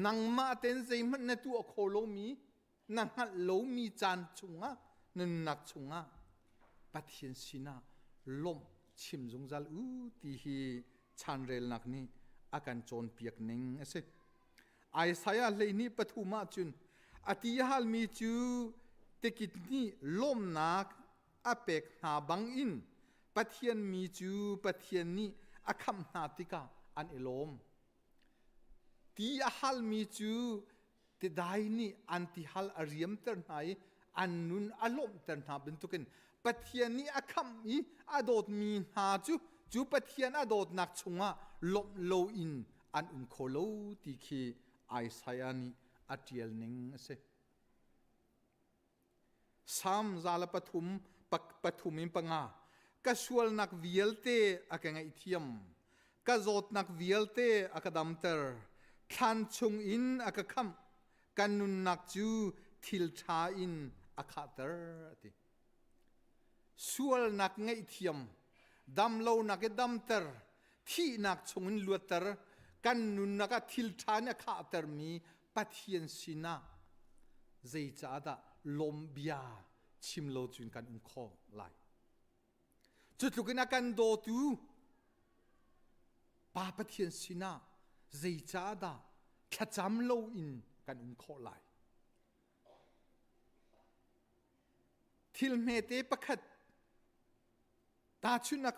nangmah tein zeihmanh na tuah kho lomi na hngalh lomi caan chungah na nunnak chungah Pathian sinah lawmh chim zungzal u ti hi chanrelnak nih a kan cawnpiak ning a si. Isaiah 23 ah cun a ti halmi cu tikit nih lawmnak a pek hna bangin Pathian mi cu Pathian nih a khamh hna tikah an i lawm. Ti a halmi cu tidai nih an tihal a riamter hna i an nun a lawmhter hna bantukin Pathian nih a khamh i a dawtmi hna cu cu Pathian a dawtnak chungah lawmh loin an um kho lo ti khi Isaiah nih a ṭial ning a si. Salm 103 pathum in panga ka sualnak vialte a ka ngaihthiam ka zawtnak vialte a ka damter thlan chung in a ka khamh ka nunnak cu thil ṭha in a khahter a ti sualnak ngaihthiam. Damlonak i damter, thihnak chungin luatter, kan nunnak ah thil ṭha in a khahtermi Pathian sinah zeicahdah lawm bia chim lo cun kan um kho lai? Cu tluk in a kan dawtu Pa Pathian sinah zeicahdah thlacam loin kan um khawh lai? Thil hmete pakhat tahchunhnak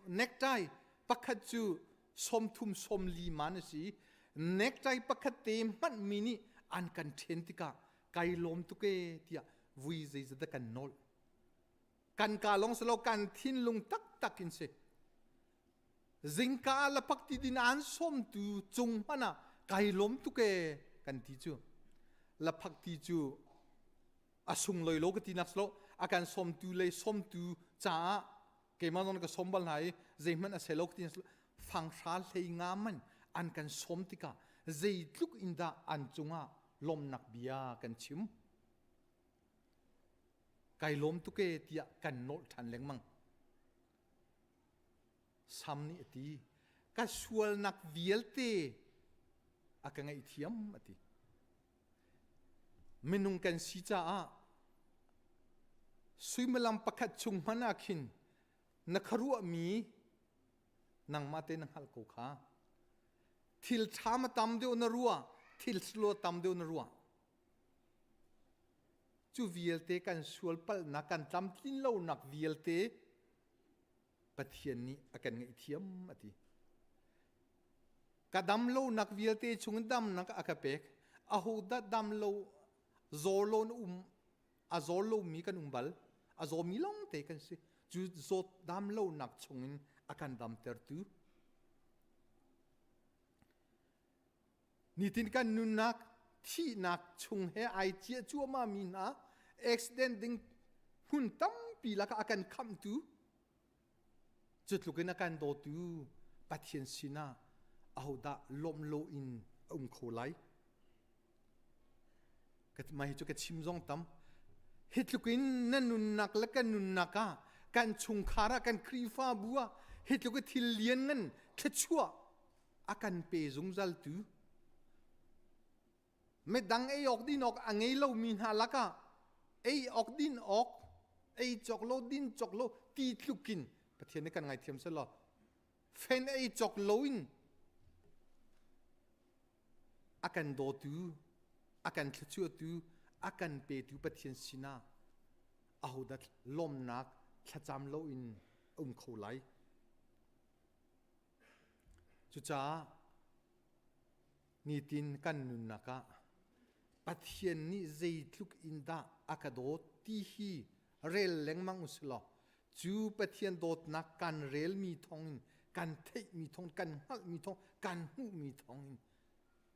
necktie pakhat cu 30 40 man a si. Necktie pakhat te hmanh mi nih an kan ṭhen tikah kai lawm tuk e tiah vui zeizat dah kan nawl. Kan ka lawng si lo kan thinlung taktak in si. Zingka ah lapak ti din an sawmtu cung hmanh ah kai lawm tuk e kan ti cu. Laphak ti cu a sunglawi lo ka ti nak si lo a kan sawmtu le sawmtu caah keimah zong ka sawm bal hna i zeihmanh a se lo ka ti fanghra hlei nga man an kan sawm tikah zeitluk in dah an cungah lawmnak bia kan chim kai lawm tuk e tiah kan nolh ṭhan lengmang Sam nih a ti ka sualnak vialte a ka ngaihthiam a ti Minung kan si caah suimilam pakhat chung hmanh ah khin na khuaruahmi nangmah te na hngalh ko kha. Thil ṭha ma tam deuh na ruah, thil silo tam deuh na ruah. Cu vialte kan sual palhnak, kan tlamtlin lonak vialte Pathian nih a kan ngaihthiam a ti. Ka dam lonak vialte chung damnak a ka pek. Ahodah dam lo zaw lo na um a zaw lomi kan um bal. A zawmi lawng te kan si. Cu zawt dam lonak chungin a kan damtertu. Nitin kan nunnak thihnak chung he ai ciah cuahmah mi hna accident ding hmun tampi lakah a kan khamhtu cu tluk in a kan dawtu Pathian sinah ahodah lawmh loin a um kho lai? Mah hi cu ka chim zong tam. Hi tluk in na nunnak le kan nunnak ah kan chungkhar ah kan Khrihfabu ah hi tluk i thil lian ngan thluachuah a kan pe zungzal tu midang ei awk din awk a ngei lomi hna lakah ei awk din awk ei cawk lo din cawk lo ti tlukin Pathian nih kan ngaithiam selaw fen ei cawk loin a kan dawtu a kan thluachuahtu a kan petu Pathian sinah ahodah lawmnak thlacam loin a um kho lai Cucaah nitin kan nunnak ah Pathian nih zeitluk in dah a ka dawt ti hi rel lengmang u silaw cu Pathian dawtnak kan relmi thawngin kan theihmi thawng kan hngalhmi thawng kan hmuhmi thawngin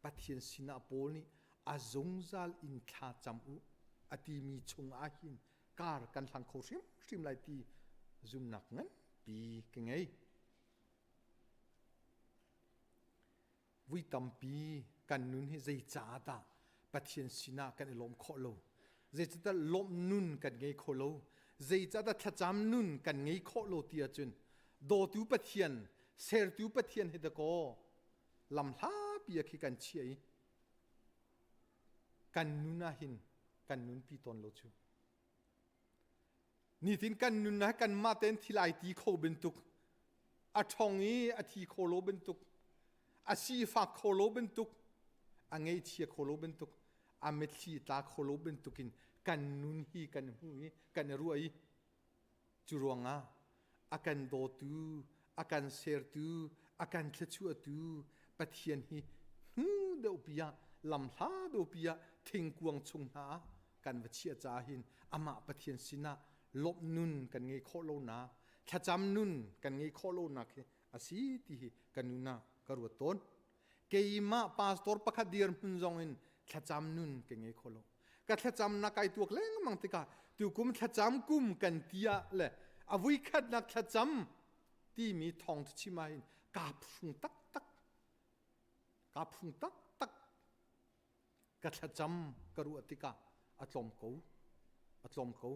Pathian sinah Paul nih a zungzal in thla cam u a timi chung ah hin kar kan hlang kho hrimhrim lai ti zumnak nganpi ka ngei. Vui tampi kan nun hi zeicah dah Pathian sinah kan i lawm khawh lo? Zeicahdah lawmh nun kan ngei kho lo? Zeicahdah thlacam nun kan ngei khawh lo ti ahcun dawtu Pathian, sertu Pathian hi dakaw lamhlapi ah khi kan chiah i kan nun ah hin kan nunpi tawn lo cu. Nitin kan nun ah kanmah tein thil ai ti kho bantuk, a ṭhong i a thi kho lo bantuk, a sifak kho lo bantuk, a ngeichia kho lo bantuk, a mitthli tla kho lo bantukin kan nun hi kan hmu i kan i ruah i cu ruangah a kan dawtu, a kan sertu, a kan thluachuahtu Pathian hi hnu deuhpi ah lamhla deuhpi ah thingkuang chung hna ah kan va chiah caah hin amah Pathian sinah lawmh nun kan ngei khawh lonak thlacam nun kan ngei khawh lonak hi a si ti hi ka nun ah ka ruat tawn. Keimah pastor pakhat dirhmun zong in thlacam nun ka ngei kho lo. Ka thlacamnak kai tuak lengmang tikah tukum thlacam kum kan ti ah le a vuikhatnak thlacam timi thawng chim ah hin kaa phung taktak kaa phung taktak ka thlacam ka ruah tikah a tlawm ko a tlawm ko.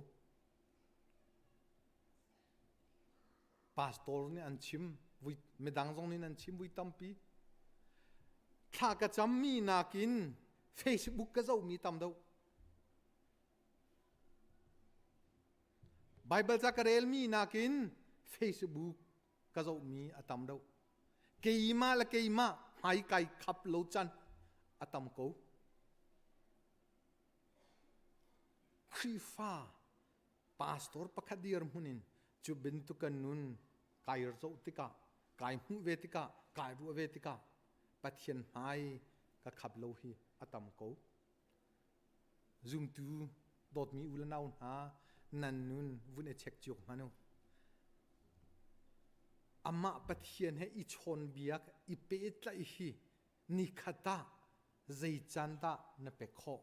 Pastor nih an chim, vui, midang zong nih an chim vui tampi. Thla ka cammi nakin Facebook ka zohmi tam deuh. Bible ca ka relmi nakin Facebook ka zohmi a tam deuh. Keimah le keimah hmai kai khap lo can a tam ko. Khrihfa pastor pakhat dir hmun in cu bantuk kan nun kai zoh tikah kai hmuh ve tikah kai ruah ve tikah Pathian hmai ka khap lo hi a tam ko. Zumtu dawtmi u le nau hna nan nun vun i check cio hmanh u. Amah Pathian he i chawnbiak i pehtlaih hi nikhat ah zei caan dah na pek khawh?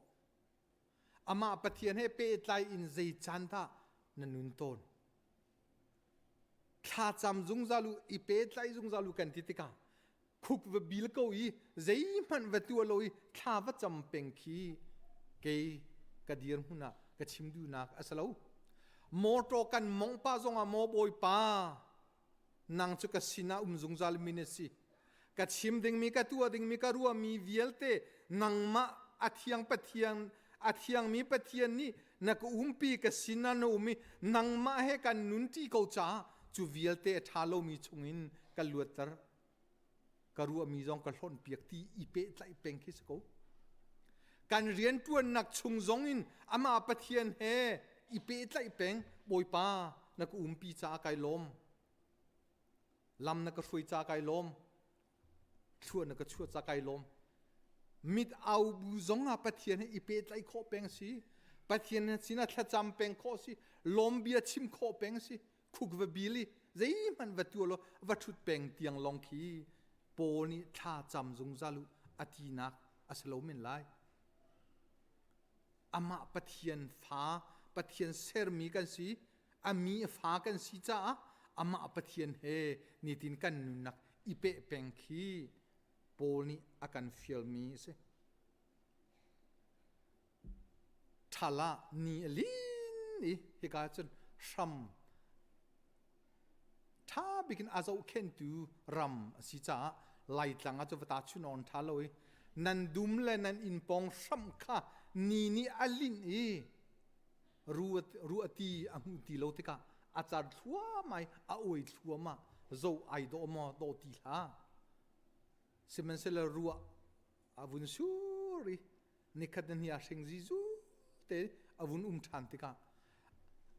Amah Pathian he pehtlai in zei caan dah na nun tawn? Thlacam zungzal u, i pehtlai zungzal u kan ti tikah khuk va bil ko i zeihmanh va tuah lo i thla va cam peng khi kei ka dir hmun ah ka chim duhnak a si lo. Motor kan mong pa zongah maw Bawipa nang cu ka sinah um zungzal mi na si. Ka chim dingmi ka tuah dingmi ka ruahmi vialte nangmah a thiang Pathian a thiangmi Pathian nih na ka umpi ka sinah na um i nangmah he kan nunṭi ko caah cu vialte a ṭha lomi chungin ka luatter ka ruahmi zong ka hlonh piak ti i pehtlaih peng khi si ko kan rianṭuannak chung zong in amah Pathian he i pehtlaih peng Bawipa na ka umpi caah kai lawm lam na ka hruai ca kai lawm thlua na ka chuah ca kai lawm mit au bu zong ah Pathian he i pehtlaih khawh peng si Pathian sinah thlacam peng khawh si lawm bia chim khawh peng si khuk va bil i zeihmanh va tua law va ṭhut peng tiang lawng khi Paul nih thla cam zungzal u a tinak a si lo men lai. Amah Pathian fa, Pathian sermi kan si, a mi fa kan si caah amah Pathian he nitin kan nunnak i peh peng khi Paul nih a kan fialmi a si. Ṭhal ah ni a lin i hika cun hram ṭha bikin a zohkhenhtu ram a si caah Laitlang ah cu va ta chunawn ṭha lo i nan dum le nan inn pawng hram kha ni nih a linh i ru a ti a hmuh ti lo tikah a car thluahmah i a uai thluahmah zoh ai dawh maw dawh ti hlah sihmanhsehlaw ruah a vun sur i nikhat na hni ah hring zizu te a vun um ṭhan tikah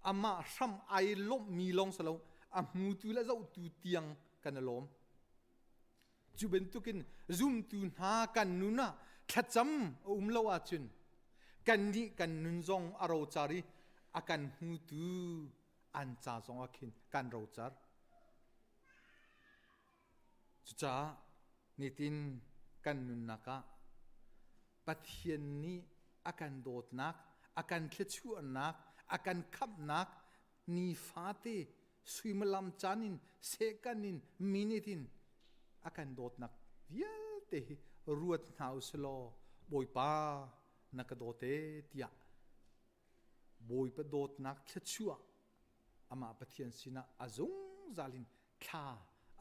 amah hram ai lawmhmi lawng si lo a hmutu le zohtu tiang kan i lawm cu bantukin zumtu hna kan nun ah thlacam a um lo ahcun kannih kan nun zong a rocar i a kan hmutu an ca zong ah khin kan rocar Cucaah nitin kan nunnak ah Pathian nih a kan dawtnak, a kan thluachuahnak, a kan khamhnak nifate suimilam caan in second in minute in a kan dawtnak vialte hi ruat hna u silaw Bawipa na ka dawt ee tiah Bawipa dawtnak thluachuah amah Pathian sinah a zungzal in thla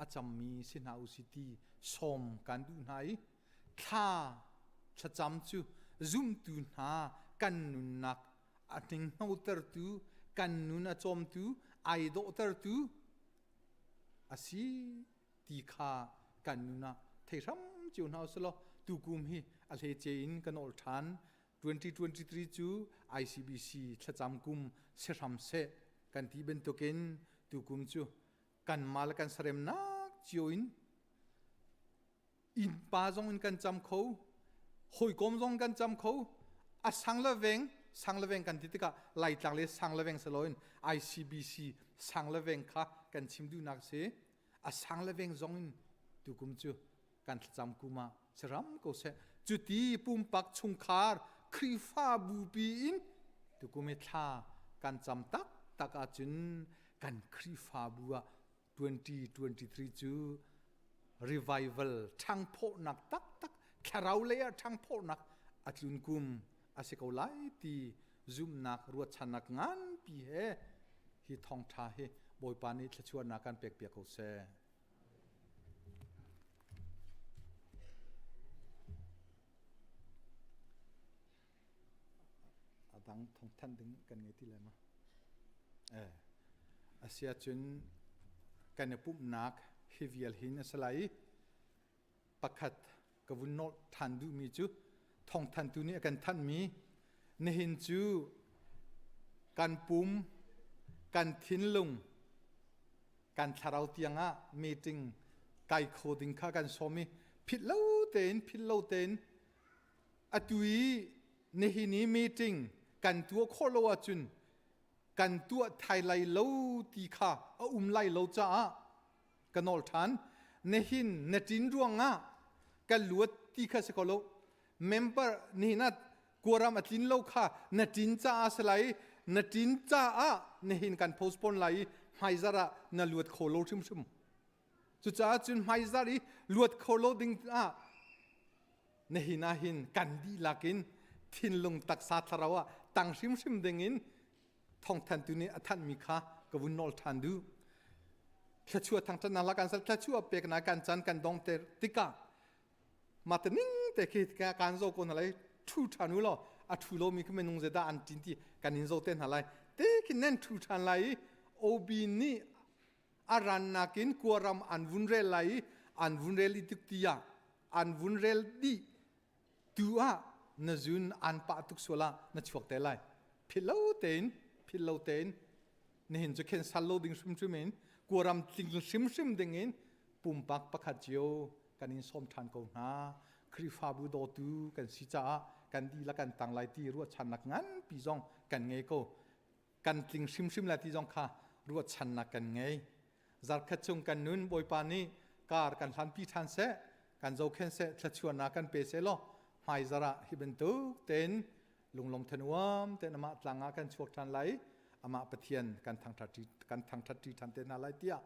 a cammi si hna u si ti sawm kan duh hna i thla thlacam cu zumtu hna kan nunnak a hninghnotertu kan nun a cawmtu ai dawhtertu a si ti kha kan nun ah thei hram cio hna usih tukum hi a hlece in kan ol ṭhan 2023 cu ICBC thlacam kum si hram seh kan ti bantukin tukum cu kanmah le kan saremnak cio in innpa zong in kan cam kho hawikom zong kan cam kho a sang le veng sang le veng kan ti tikah laitlang le sang le veng saloin ICBC sang le veng kha kan chim duhnak si a sang le veng zong in tukum cu kan thlacam kum ah si ram ko seh cuti pumpak chungkhar Khrihfabu pi in tukum i thla kan cam tak tak ahcun kan Khrihfabu ah 2023 cu revival ṭhangphawhnak taktak thlarau lei ah ṭhangphawhnak a tlun kum a si ko lai ti zumhnak ruahchannak nganpi he hi thawngṭha hi. Bawipa nih thluachuahnak kan pek piak ko seh. A dang thawngthanh ding kan ngei ti lai ma? Eh, a si ahcun kan i pumhnak hi vial hin a si lai i pakhat ka vun nolh ṭhan duhmi cu thawngthantu nih a kan thanhmi nihin cu kan pum kan thinlung kan thlarau tiangah meeting kai kho ding kha kan sawm i philh lo tein philh lo tein atu i nihin i meeting kan tuah khawh lo ahcun kan tuah thai lai lo ti kha a um lai lo caah ka nawl ṭhan. Nihin na ṭin ruangah ka luat ti kha si ko lo. Member nihin ah quorum a tlin lo kha na ṭin caah si lai na ṭin caah nihin kan postpone lai i hmaizarh ah na luat kho lo hrimhrim. Cucaah cun hmaizarh i luat kho lo ding ah nihin ah hin kan dihlak in thinlung taksa thlarau ah tang hrimhrim ding in thawngthantu nih a thanhmi kha ka vun nawl ṭhan duh. Thluachuah thangṭhatnak la kan sal thluachuah peknak kan chan kan dong ter tikah mah te ning te khi kan zo ko hna lai ṭhu ṭhan u law a ṭhu lomi khi minung zeidah an ṭin ti kan in zo te hna lai te khi nan ṭhu ṭhan lai i OB nih a rannak in kuaram an vun rel lai i an vun rel i tuk tiah an vun rel dih Tu ah na zun aan pah tuk sual ah na chuak te lai. Philh lo tein, philh lo tein, nihin cu khen sal lo ding hrimhrim in, kuaram tling hrimhrim ding in pumpak pakhat cio kan in sawm ṭhan ko hna. Khrihfabu dawtu kan si caah kan dihlak kan tang lai ti ruahchannak nganpi zong kan ngei ko. Kan tling hrimhrim lai ti zong kha ruahchannak kan ngei. Zarkhat chung kan nun Bawipa nih kar kan hlanpi ṭhan seh, kan zohkhenh seh, thluachuahnak kan pe seh law hmaizarh ah hi bantuk tein lunglawm thanuam tein amah tlang ah kan chuak ṭhan lai amah Pathian kan thangṭhat kan thangṭhat ṭi ṭhan te hna lai tiah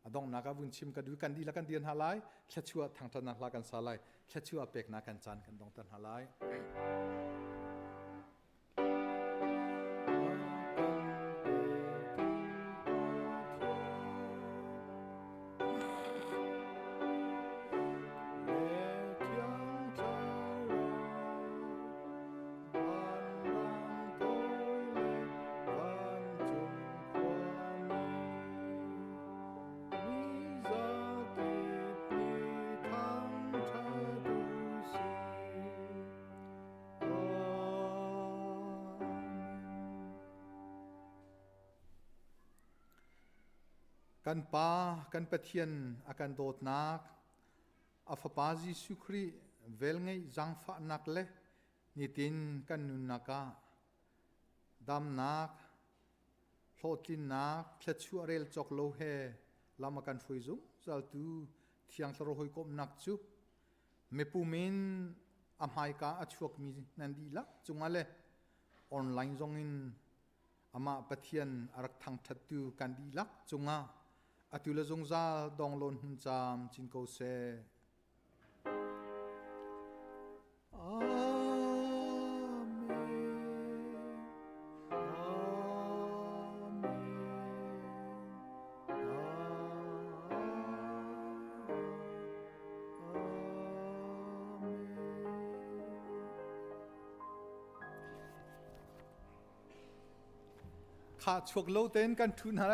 a donghnak ah vun chim ka duh kan dihlak kan dir hna lai thluachuah thangṭhatnak hla kan sa lai thluachuah peknak kan caan kan dongter hna lai. Kan Pa, kan Pathian a kan dawtnak, a Fapa Jesuh Khrih velngeih zaangfahnak le nitin kan nunnak ah damnak, hlawhtlinnak, thluachuah rel cawk lo he lam a kan hruai zungzaltu Thiang Thlarau hawikomhnak cu mipum in a hmaika a chuakmi nan dihlak cungah le online zongin amah Pathian a rak thangṭhattu kan dihlak cungah atu le zungzal donglawn hun caam chin ko seh. Kha chuak lo tein kan ṭhu hna lai.